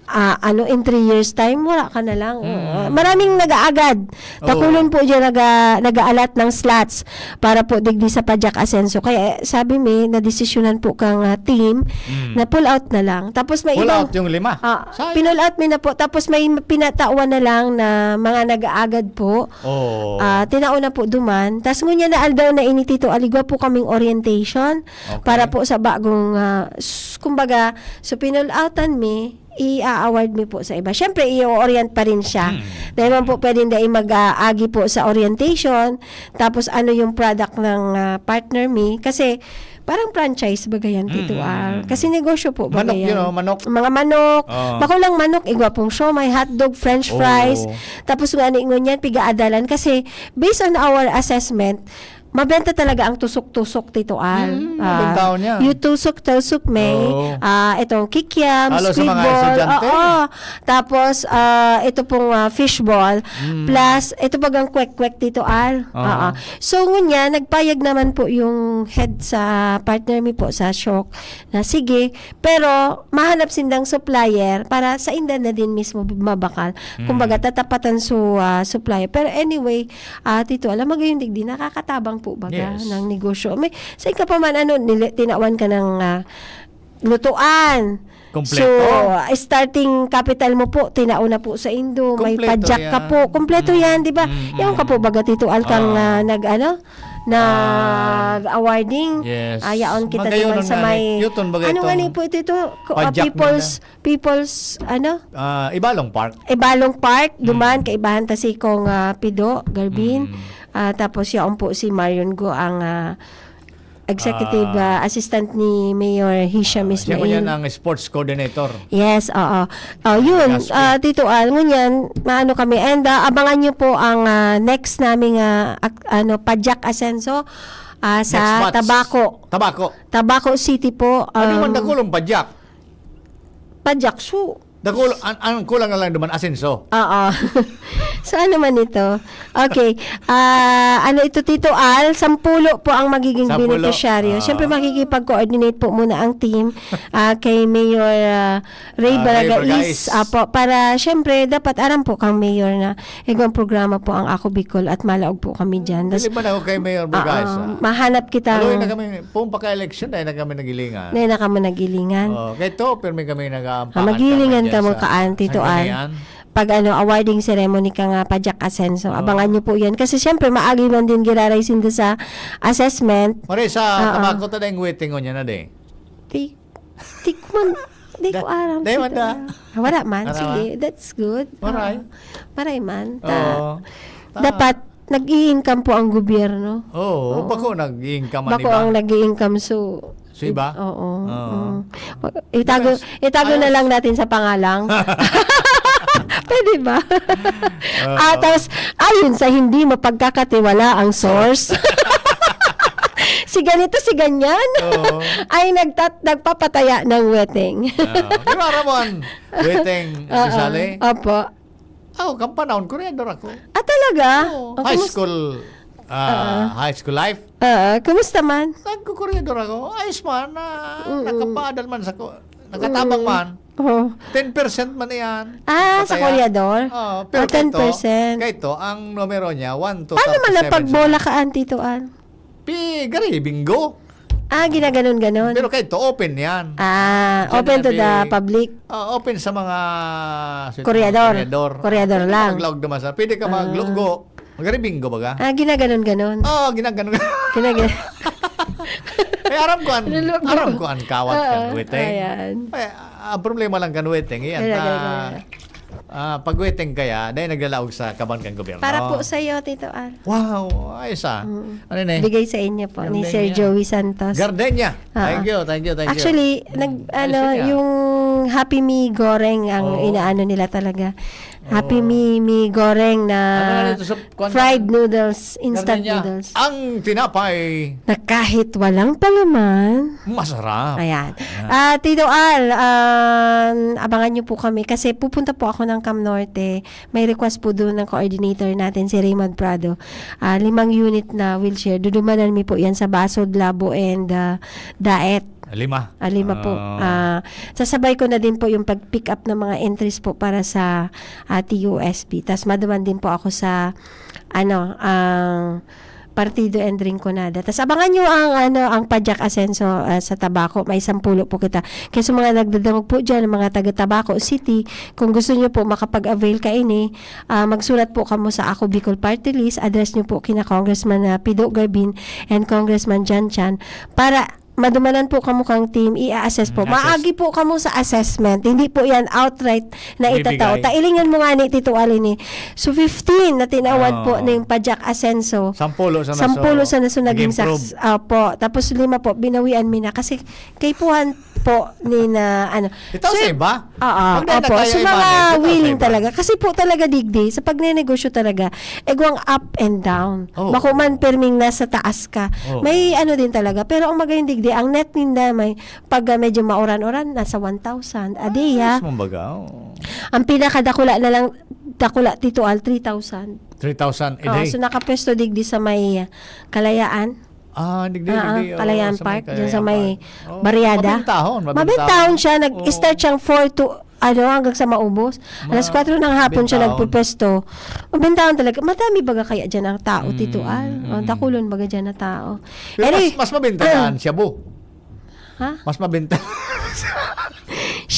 ah, ano, in three years time, wala ka na lang. Oo. Hmm. Maraming nag-aagad. Oo. Takulon po dyan, naga-, nag-a-allot ng slots para po digdi sa Padyak Asenso. Kaya, eh, sabi mi, nadesisyonan po kang, ah, team Hmm. na pull out na lang. Tapos may Pull ibang out yung lima. Ah, Sayang. pinull out mi na po. Tapos may pinatawan na lang na mga nag-aagad po. Oo. Ah, tinao na po duman. Tas ngunyan na aldaw na ini, Tito Al, igwa po kaming orientation Okay. para po sa bagong, ah, s-, kumbaga, so pinull outan mi, i-award mi po sa iba. Siyempre, i-orient pa rin siya. Hmm. Dahil man po pwedeng dai mag-aagi po sa orientation, tapos ano yung product ng, ah, partner mi. Kasi, parang franchise baga yan, Tito Mm, Al. mm, mm. Kasi negosyo po baga Manok yan. yun, oh, manok. Mga manok. Oo. Bako lang manok, igwa pong siomai, hotdog, french Oo. fries. Tapos nga, ano, ingon yan, pigaadalan. Kasi, based on our assessment, mabenta talaga ang tusok-tusok, Tito Al. Mm, Ah, mabentaon yan. yung tusok-tusok may, Oo. ah, itong kikiam, Lalo sa squid mga ball. estudyante. Oo. Tapos, ah, ito pong, ah, fishball. Mm. Plus, ito bagang kwek-kwek, Tito Al. Oo. Oo. So, ngunya, nagpayag naman po yung head sa partner mi po sa Shok na, "Sige, pero mahanap sindang supplier para sa inda na din mismo mabakal." Mm. Kumbaga, tatapatan su, ah, supplier. Pero anyway, ah, Tito Al, magayon digdi, nakakatabang po baga Yes. ng negosyo. May, sa ika pa man, ano, nila-, tinawan ka ng, ah, lutuan. So, starting capital mo po, tinao na po sa indo, may Kompleto padyak ka yan. po. Kompleto Mm. yan, di ba? Mm, Yaon ka mm. po, baga, Tito Al, kang, Ah. ah, nag, ano, nag-awarding. Yes. Ah, yaon kita Magayon duman na sa nga may, ni Newton, baga ano nga itong ni po ito, ito? Ko-, ah, padyak People's, ninda. People's, ano? Ah, Ibalong Park. Ibalong Park, Mm. duman, kaibahan ta si Kong, ah, Pido Garbin. Mm. Ah, tapos yaon po si Marion Go, ang, ah, Executive, Ah. ah, Assistant ni Mayor Hisham Ah, siya po Ismail. yan ang sports coordinator. Yes, oo. Oh, yun, Gaspi. ah, Tito Al, ngunyan, maano kami. And, ah, abangan nyo po ang, ah, next naming, ah, ak-, ano, Padyak Asenso, ah, sa Next batch. Tabaco. Tabaco. Tabaco City po, Ano man um, dakulong padyak? Padyak, so, Dakulo, an-, ang kulang na lang duman, asenso. Oo. So, ano man ito? Okay. Ah, ano ito, Tito Al? Sampulo po ang magiging Sampulo. benepisyaryo. Ah. Siyempre, makikipag-coordinate po muna ang team, ah, kay Mayor, ah, Ray Ah, Ray Baragais. Baragais. Apo, para, siyempre, dapat aram po kang Mayor na igwang programa po ang Ako Bicol at malaog po kami dyan. Tas, Dili man ako kay Mayor Baragais, oo, ah. mahanap kita Aloy na ng kami, pumpa ka election, dahil na kami nagilingan. Dahil na kami nagilingan. Oo, kay to, pirmi kami nag-aampakan Ah, magilingan kami dyan kamo sa kaan, Tito Al. Sanggunian. Pag ano, awarding ceremony ka nga, Padyak Asenso. Oo. Abangan nyo po yan. Kasi siyempre, maagi man din giraray sinda sa assessment. Mare, sa Oo. Tabaco, ta dayong waiting on yan na, de. Ti-, tikman, di ko Da-, aram, dai man Tito da. Al. Ah, wala man. Wala Sige, man. that's good. Maray. Oo. Maray man. Ta-, Oo. Ta- dapat, nag-i-income po ang gobyerno. Oo, Oo. bako nag-i-income man Bako iba. ang nag-i-income, so, So, iba? Oo, Oo. oo. Itago, Ayos. itago na Ayos. lang natin sa pangalang. Pwede ba? Oo. Ah, tapos, ayon sa hindi mapagkakatiwala ang source, si ganito, si ganyan, Oo. ay nagtat-, nagpapataya ng weteng. Oo. Di ba, Ramon? Weteng, si Oo. Sally? Opo. Oh, kan panahon, koreador ako. Ah, talaga? Oo. Oh, High kumus- school, ah, Oo. high school life. Oo, kumusta man? Nagkukuryador ako. Ayos man, ah, Mm-mm. nakapaadal man sa ko-, nakatabang Mm. man. Oh. Ten percent man iyan. Ah, sa Pataya. koryador? Oo, pero Ah, ten percent. kaito, kaito, ang numero niya, one to Paano man thirty-seven napagbola siya. ka, Auntie Tuan? Pi, gari, bingo. Ah, ginaganon-ganon. Pero kaito, open yan. Ah, Diyan open to na the pi-, public. ah, open sa mga, sa Koryador. koryador. Koryador Pwede lang. maglaog naman sa, pwede ka Ah. maglugo. Magari bingo baga? Ah, ginaganon-ganon. Oo, ginaganon. Ginaga- Eh, aram ko an, Niluluto. aram ko an kawat Oo, kan weteng. ayan. Eh, ang problema lang kan weteng, iyan, Kaya, kaya, ah, kaya. ah, pag weteng kaya, dahil naglalaog sa kaban kan gobyerno. Para po sa'yo, Tito Al. Wow, ayos ah. Mm. Ano yun eh? Bigay sa inyo po ni Gardenia. Sir Joey Santos. Gardenia. Ah. Thank you, thank you, thank you. Actually, nag-, Ayos ano, yun niya. yung Happy Me Goreng ang Oo. inaano nila talaga. Happy Oo. Me, Me Goreng na Ano nga nito sa, kwan, fried noodles, instant Gardenia? noodles. Ang tinapay. Na kahit walang palaman. Masarap. Ayan. Ayan. Ah, Tito Al, um, abangan niyo po kami kasi pupunta po ako ng Cam Norte. May request po doon ng coordinator natin, si Raymond Prado. Ah, limang unit na wheelchair. Dudumanan mi po yan sa Basod, Labo, and, ah, Daet. Lima. Ah, lima po. Ah. Ah, sasabay ko na din po yung pag-pick up ng mga entries po para sa, ah, T U S P. Tas maduman din po ako sa, ano, ang Partido and Rinconada. Tas abangan nyo ang, ano, ang Padyak Asenso, ah, sa Tabaco. May sampulo po kita. Kaya sa mga nagdadangog po dyan, mga taga Tabaco City, kung gusto nyo po makapag-avail kaini, ah, magsurat po kamo sa Ako Bicol Party List. Address nyo po kina Congressman, ah, Pido Garbin and Congressman John Chan para madumanan po kamo kang team, i-assess po. Mm, assess. Maagi po kamo sa assessment. Hindi po yan outright na Bibigay. itatao. Ta, ilingan mo nga ni Tito Al ini. So, fifteen na tinawan po Oo. ning Padyak Asenso. Sampulo sa naso, Sampulo sa naso naging nag-improve. saks-, opo. Tapos lima po, binawian mi na. Kasi kaipuhan po ni na, ano. Ito So, sa iba? Oo, Pag dahil opo. nagkaya So, iba mga na, ito willing sa iba. talaga. Kasi po talaga, digdi, sa pagnenegosyo talaga, egwang up and down. Oo. Bako man, perming nasa taas ka. Oo. May ano din talaga. Pero ang magayon, digdi, ang net ninda, may, pag, ah, medyo mauran-uran, nasa one thousand a day, ha? Ayos mong baga, oo. Ang pinakadakula na lang, dakula, Tito Al, three thousand. Three thousand a Oo, day. so nakapwesto digdi sa may, ah, Kalayaan. Ah, digdi, Ah, ah, digdi, oo, Kalayaan sa may Park, dyan sa Kalayaan may Park. Oo, Barriada. mabintahon, mabintahon. Mabintahon siya, nag-start Oo. siyang four to, ano, hanggang sa maubos. Alas Ma-, kwatro ng hapon siya bintahon. nagpupuwesto. Mabintahon talaga. Madami baga kaya dyan ang tao, Mm, Tito Al? mm, Oh, mm. dakulon baga dyan na tao. Pero Anyway, mas, mas mabenta ah. yan, shabu. Ha? Mas mabenta.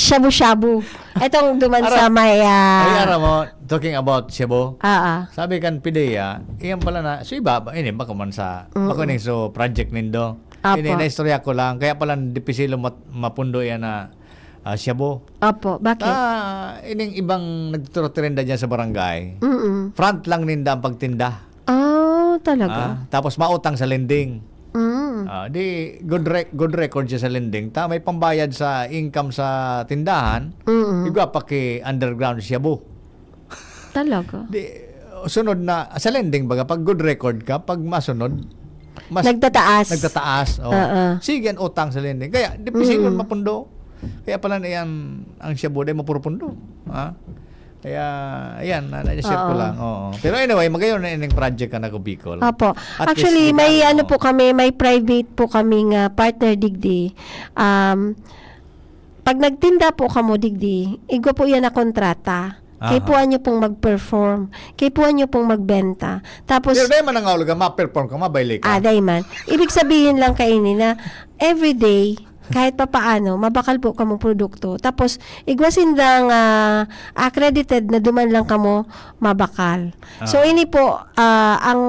Shabu-shabu. Itong duman Ara-, sa may, ah, ay, aram mo, talking about shabu, ah, ah. Sabi kan Pidea, iyan pala na, so iba, ba, ini, bako man sa, Mm-mm. bako ning so project nindo. Apo. Ini, naistorya ko lang, kaya pala dipisilo mat-, mapundo yan na, ah, shabu. Apo, bakit? Ah, ining ibang nagtuturo-tirinda dyan sa barangay, Mm-mm. front lang ninda ang pagtinda. Ah, talaga? Ah, tapos mautang sa lending. Mm. Ah, di good rec-, good record siya sa lending. Ta may pambayad sa income sa tindahan, Mm. igwa pa ki underground shabu. Talaga? Di, sunod na, sa lending baga, pag good record ka, pag masunod, mas Nagtataas. nagtataas, oh. Oo. Sige, ang utang sa lending. Kaya, di, pisikon Mm. mapundo. Kaya pala na yan, ang shabu, di mapurupundo. Ha? Kaya, ayan, na, na-share ko Oo. lang. Oo. Pero anyway, magayon na ining project ka na ko Bicol. Opo. At least, Actually, may nag-ano, ano po kami, may private po kami nga partner digdi. Um, pag nagtinda po kamo digdi, igwa po yan na kontrata. Aha. Kaipuhan nyo pong mag-perform. Kaipuhan nyo pong magbenta. Tapos Pero dahil man ang aulaga, ma-perform ka, mabayle ka. Ah, dahil man. Ibig sabihin lang kaini na everyday, kahit papaano, mabakal po kamong produkto. Tapos, igwa sindang, ah, accredited na duman lang kamo mabakal. So, Ah. ini po, ah, ang,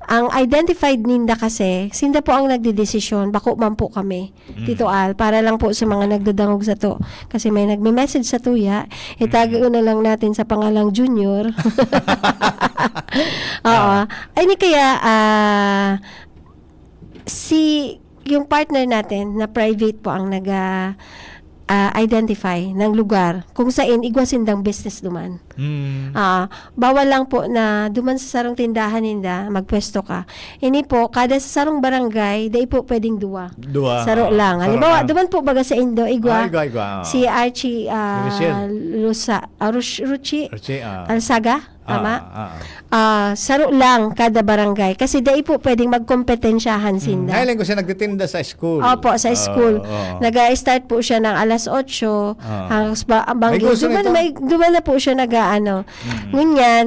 ang identified ninda kasi, sinda po ang nagdedesisyon, bako man po kami, Mm. Tito Al, para lang po sa mga nagdadangog sato. Kasi may nagme-message sato ya, itagi Mm. ko na lang natin sa pangalang Junior. Oo. Ah. Ay, ni kaya, ah, si, yung partner natin na private po ang nag, ah, ah, identify ng lugar kung saan igwa sindang business duman. Mm. Ah, bawal lang po na duman sa sarong tindahan ninda, magpwesto ka. Ini po, kada sa sarong barangay, dai po pwedeng duwa. Duwa, Saro oo. lang. Saro Halimbawa, lang. duman po baga sa Indo, igwa, Ah, igwa, igwa, oo. si Archie, ah, Michelle. Lusa-, ah, Ruch-, Ruchi Archie, ah. Alsaga? Tama? Ah, ah, ah. Ah, saro lang kada barangay. Kasi dai po pwedeng magkompetensyahan Hmm. sinda. Ngayon ko siya nagtitinda sa school. Opo, sa Oo, school. oo. Nag-a-start po siya ng alas otso, Ah. hanggang sa ba-, ang May gusto duman, nito? may, duman na po siya nag-aano. Mm. Ngunyan,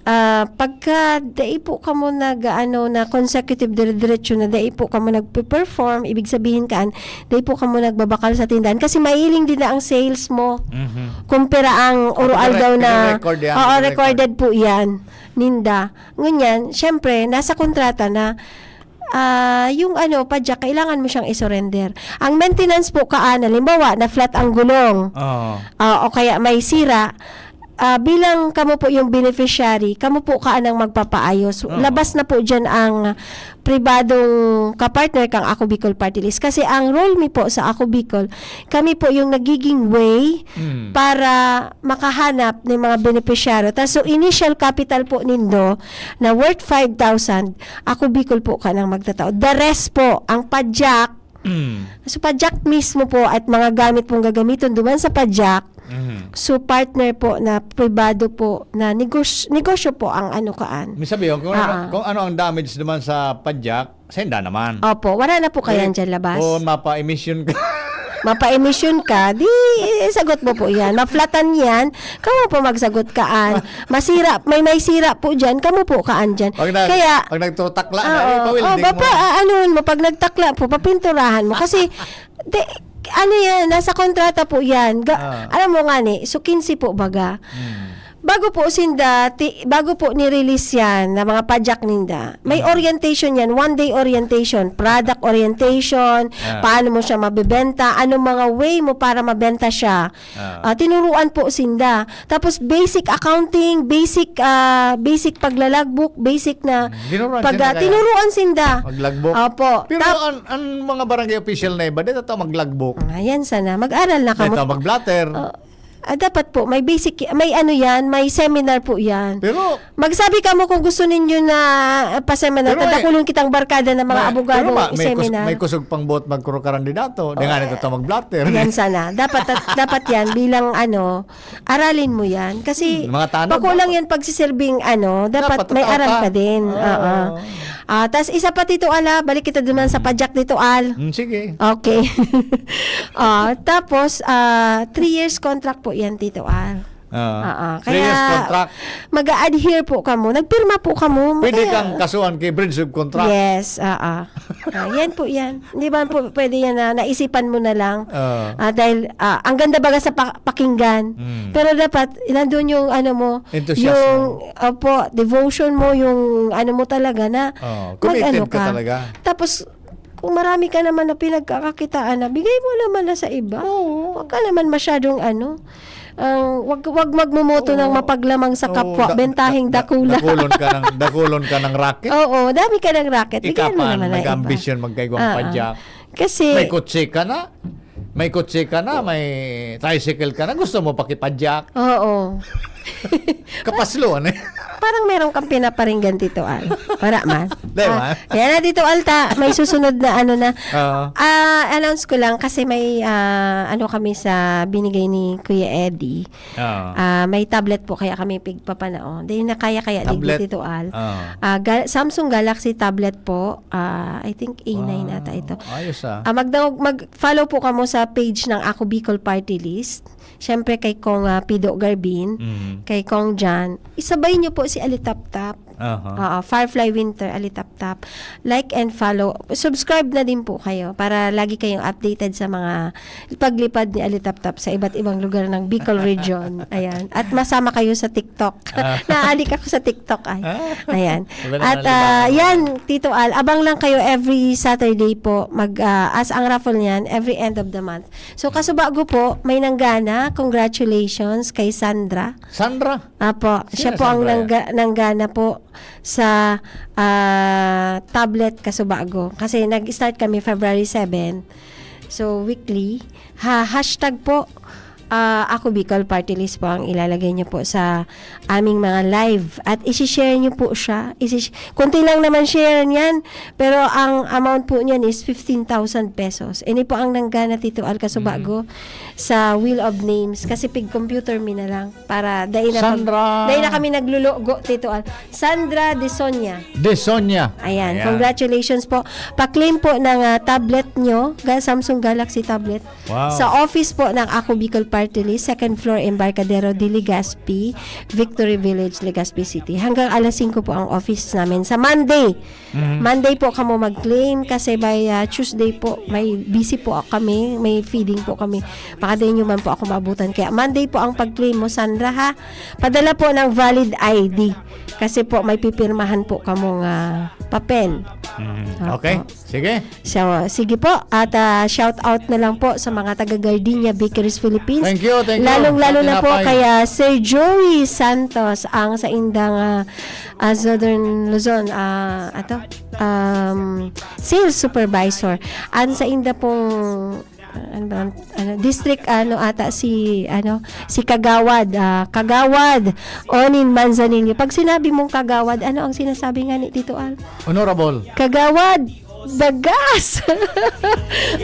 ah, pagka dai po kamo nag-aano na consecutive, dire-diretso na dai po kamo nagpe-perform, ibig sabihin kaan, dai po kamo nagbabakal sa tindahan. Kasi mailing din na ang sales mo. Mhm. Kumpara ang Kapag oro-aldaw re-, na, pina-record yan, oo, pina-record. recorded po yan, ninda. Ngunyan, syempre, nasa kontrata na, ah, yung ano, padyak, kailangan mo siyang isurrender. Ang maintenance po kaan, halimbawa, na-flat ang gulong, Oo. ah, o kaya may sira, ah, bilang kamo po yung beneficiary, kamo po kaan ang magpapaayos. Oo. Labas na po dyan ang pribadong kapartner kang Ako Bicol Party List. Kasi ang role mi po sa Ako Bicol, kami po yung nagiging way Mm. para makahanap ng mga benepisyaryo. Tas so initial capital po nindo na worth five thousand, Ako Bicol po kanang magtatao. The rest po, ang padyak, Mm. so padyak mismo po at mga gamit pong gagamiton duman sa padyak, Mhm. so partner po na pribado po na negos-, negosyo po ang ano kaan. May sabi yun, kung ano, Ah. kung ano ang damage naman sa padyak, senda naman. Opo, wala na po kayan Eh, dyan labas. kung mapa-emission ka. Mapa-emission ka, di, eh, sagot mo po yan. Maflatan yan, kamo po magsagot kaan. Masira, may, may sira po dyan, kamo po kaan dyan. Pag nag-, Kaya, pag nagtutakla na, oo, eh, pa-welding oh, mo. Bapa, ah, anuhon mo, pag nagtakla po, papinturahan mo. Kasi, de, ano yan, nasa kontrata po yan. Ga-, Ah. alam mo nga ni, so quince po baga. Hmm. Bago po sinda, ti-, bago po ni-release yan na mga padyak ninda, may Hmm. orientation yan, one day orientation, product orientation, Ah. paano mo siya mabebenta, anong mga way mo para mabenta siya. Ah. Ah, tinuruan po sinda. Tapos basic accounting, basic, ah, basic paglalagbook, basic na Hmm. Tinuruan pag, sinda ah, kaya? tinuruan sinda. Maglagbook. Opo. Pero Tap- an, an mga barangay official na iba, di totoo maglagbook. Ah, yan sana. Mag-aral na Di kamo. totoo mag-blotter. Ah, ah, dapat po, may basic, may ano yan, may seminar po yan. Pero Magsabi kamo kung gusto ninyo na, ah, pa-seminar, Pero may tadakulon kitang barkada ng mga may, abogado, pero ma-, may kus-, i-seminar. may kusog pang buot magkurukarandidato. Di nga Oh, nito to mag-blotter. yan sana. Dapat, dapat yan bilang ano, aralin mo yan. Kasi Hmm, mga tanod, bako lang dapat. yan pagsisilbing ano, dapat Dapat may totoo aral ka. ka din. Oo. Oo. Ah, tas isa pa, Tito Al, balik kita duman sa Hmm. padyak, Tito Al. Hmm, sige. Okay. Ah, tapos, ah, three years contract po yan, Tito Al. Ah, Oo, three years kaya contract. Mag-a-adhere po kamo. Nagpirma po kamo. Pwede Kaya kang kasuhan kay breach of contract. Yes, oo. Ah, yan po yan. Hindi ba po pwede yan na naisipan mo na lang? Oo. Ah, dahil ah, ang ganda baga sa pa- pakinggan. Mm. Pero dapat, nandun yung ano mo, Enthusiasm. yung, opo, devotion mo, yung ano mo talaga na Oo, mag-ano committed ka ka. talaga. Tapos, kung marami ka naman na pinagkakakitaan na, bigay mo naman na sa iba. Oo. Huwag ka naman masyadong ano, ang wag wag magmomoto ng Oo. mapaglamang sa Oo, kapwa, da- bentahing da- da- dakula. dakulon ka ng, dakulon ka ng racket. Oo, dami ka ng racket. Bigyan mo Ikapan, naman ng iba. nag-ambisyon, magkaigwang Ah, ah. padyak. Kasi May kotse ka na. May kotse ka na, may tricycle ka na. Gusto mo pakipadyak. Oo. Kapaslo, ano eh? Parang meron kang pinaparinggan, Tito Al. Wala man. Di ba? Ah, yan na, Tito Al, ta, may susunod na ano na. Oo. Ah, announce ko lang kasi may ah, ano kami sa binigay ni Kuya Eddie. Oo. Ah, may tablet po kaya kami pigpapanao. Di na kaya-kaya, di Tablet? Tito Al. Oo. Ah, Ga- Samsung Galaxy tablet po. Ah, I think A nine Wow. ata ito. Ayos ah. Ah, magdangog, mag-follow po kamo sa page ng Ako Bicol Party List. Siyempre kay Kong ah, Pido Garbin, Mm. kay Kong Jan. Isabay niyo po si Alitaptap. Aha. Oo, Firefly Winter, Alitaptap. Like and follow. Subscribe na din po kayo para lagi kayong updated sa mga paglipad ni Alitaptap sa iba't ibang lugar ng Bicol Region. Ayan. At masama kayo sa TikTok. Ah. Naadik ako sa TikTok ay. Ah. Ayan. Iba naman At ang ah, libangan. yan, Tito Al, abang lang kayo every Saturday po. Mag, ah, as ang raffle niyan, every end of the month. So, Kasubago po, may nanggana. Congratulations kay Sandra. Sandra? Apo, Sino siya po ang Sandra yan? nangga- nanggana po sa ah, tablet Kasubago. Kasi nag-start kami February seven. So, weekly. Ha, hashtag po, ah, Ako Bicol Party List po ang ilalagay niyo po sa aming mga live. At isi-share niyo po siya. Isi- Kunti lang naman share niyan, pero ang amount po niyan is fifteen thousand pesos. Ini po ang nanggana, Tito Al, Kasubago, Mm. sa Wheel of Names. Kasi pig-computer mi na lang para dai na pag- Sandra. dai na kami naglulugo, Tito Al. Sandra De Sonia. De Sonia. Ayan, Ayan. congratulations po. Pa-claim po ng ah, tablet nyo, Ga- Samsung Galaxy tablet. Wow. Sa office po ng Ako Bicol Party List, second floor, Embarcadero de Legazpi, Victory Village, Legazpi City. Hanggang alas singko po ang office namin sa Monday. Mhm. Monday po kamo mag-claim kasi by ah, Tuesday po, may busy po kami, may feeding po kami. Baka di nyo man po ako maabutan. Kaya Monday po ang pag-claim mo, Sandra, ha? Padala po ng valid I D. Kasi po, may pipirmahan po kamong ah, papel. Mhm. Opo. Okay. Sige. So, sige po. At ah, shout out na lang po sa mga taga Gardenia Bakeries Philippines. Thank you, thank you. Lalong-lalo na po Tinapay. kay ah, Sir Joey Santos, ang sa indang ah, ah, Southern Luzon, ah, ato, um, sales supervisor. Ang sa inda pong, ah, ano ba, ano, district, ano ata si, ano, si Kagawad, ah, Kagawad Onin Manzanillo. Pag sinabi mong Kagawad, ano ang sinasabi nga ni Tito Al? Honorable. Kagawad, the gas!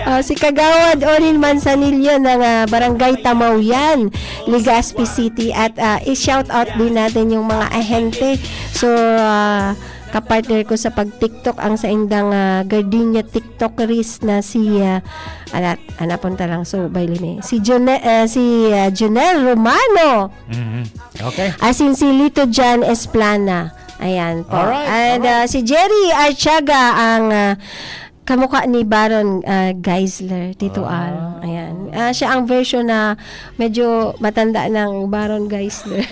Ah, si Kagawad Onin Manzanillo ng ah, Barangay Tamawian, Legazpi City. At ah, i-shout out din natin yung mga ahente. So, ah, kapartner ko sa pag-TikTok, ang saindang ah, Gardenia TikTokeries na si, ah, alat, hanapon ta lang, so, by Lime. Si June-, ah, si ah, Junel Romano. Mhm. Okay. Asin si Lito Jan Esplana. Ayan po. Alright, And alright. ah, si Jerry Artiaga ang ah, kamukha ni Baron ah, Geisler, Tito Al. Ah. Ayan. Ah, siya ang version na medyo matanda ng Baron Geisler.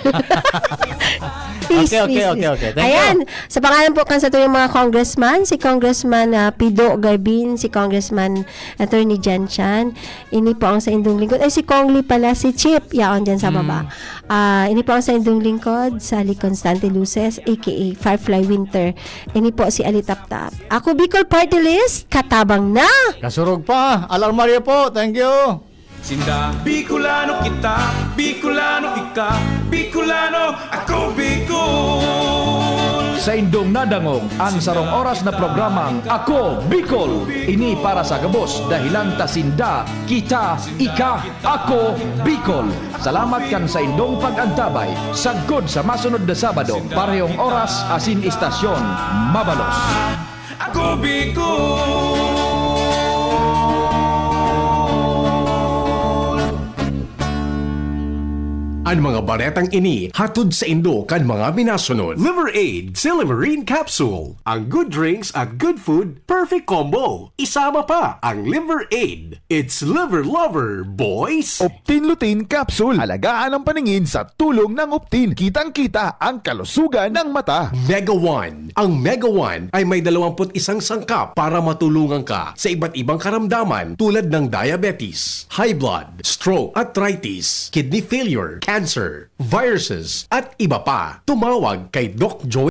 Please, Okay, okay, please, okay, please. okay. Thank you. Ayan. Sa pangalan po kan sa tuyang mga congressman, si Congressman ah, Pido Garbin, si Congressman Attorney Jan Chan, ini po ang sa indong lingkod. Ay, si Kong Lee pala, si Chip, yaon dyan sa baba. Mm. Ah, ini po ang sa indong lingkod, Sally Constante Luces, A K A Firefly Winter. Ini po si Alitaptap. Ako, Bicol Party List, katabang na! Kasurog pa. Alarmaria po. Thank you. Sinda, Bicolano kita, Bicolano ika, Bicolano, ako Bicol. Sa indong nadangog ang sarong oras na programang Ako Bicol. Ini para sa gabos, dahilan ta sinda, kita, ika, ako, Bicol. Salamat kan sa indong pag-antabay. Sagkod sa masunod na Sabado, parehong oras asin istasyon, mabalos. Ako Bicol. An mga baretang ini hatod saindo kan mga minasunod. Liver Aid, Silymarin Capsule. Ang good drinks at good food, perfect combo. Isama pa ang Liver Aid. It's Liver Lover, boys! Optin Lutein Capsule. Alagaan ang paningin sa tulong ng Optin. Kitang-kita ang kalusugan ng mata. Mega One. Ang Mega One ay may dalawampu't isang sangkap para matulungan ka sa iba't ibang karamdaman tulad ng diabetes, high blood, stroke, arthritis, kidney failure, cancer, viruses, at iba pa. Tumawag kay Doc Joy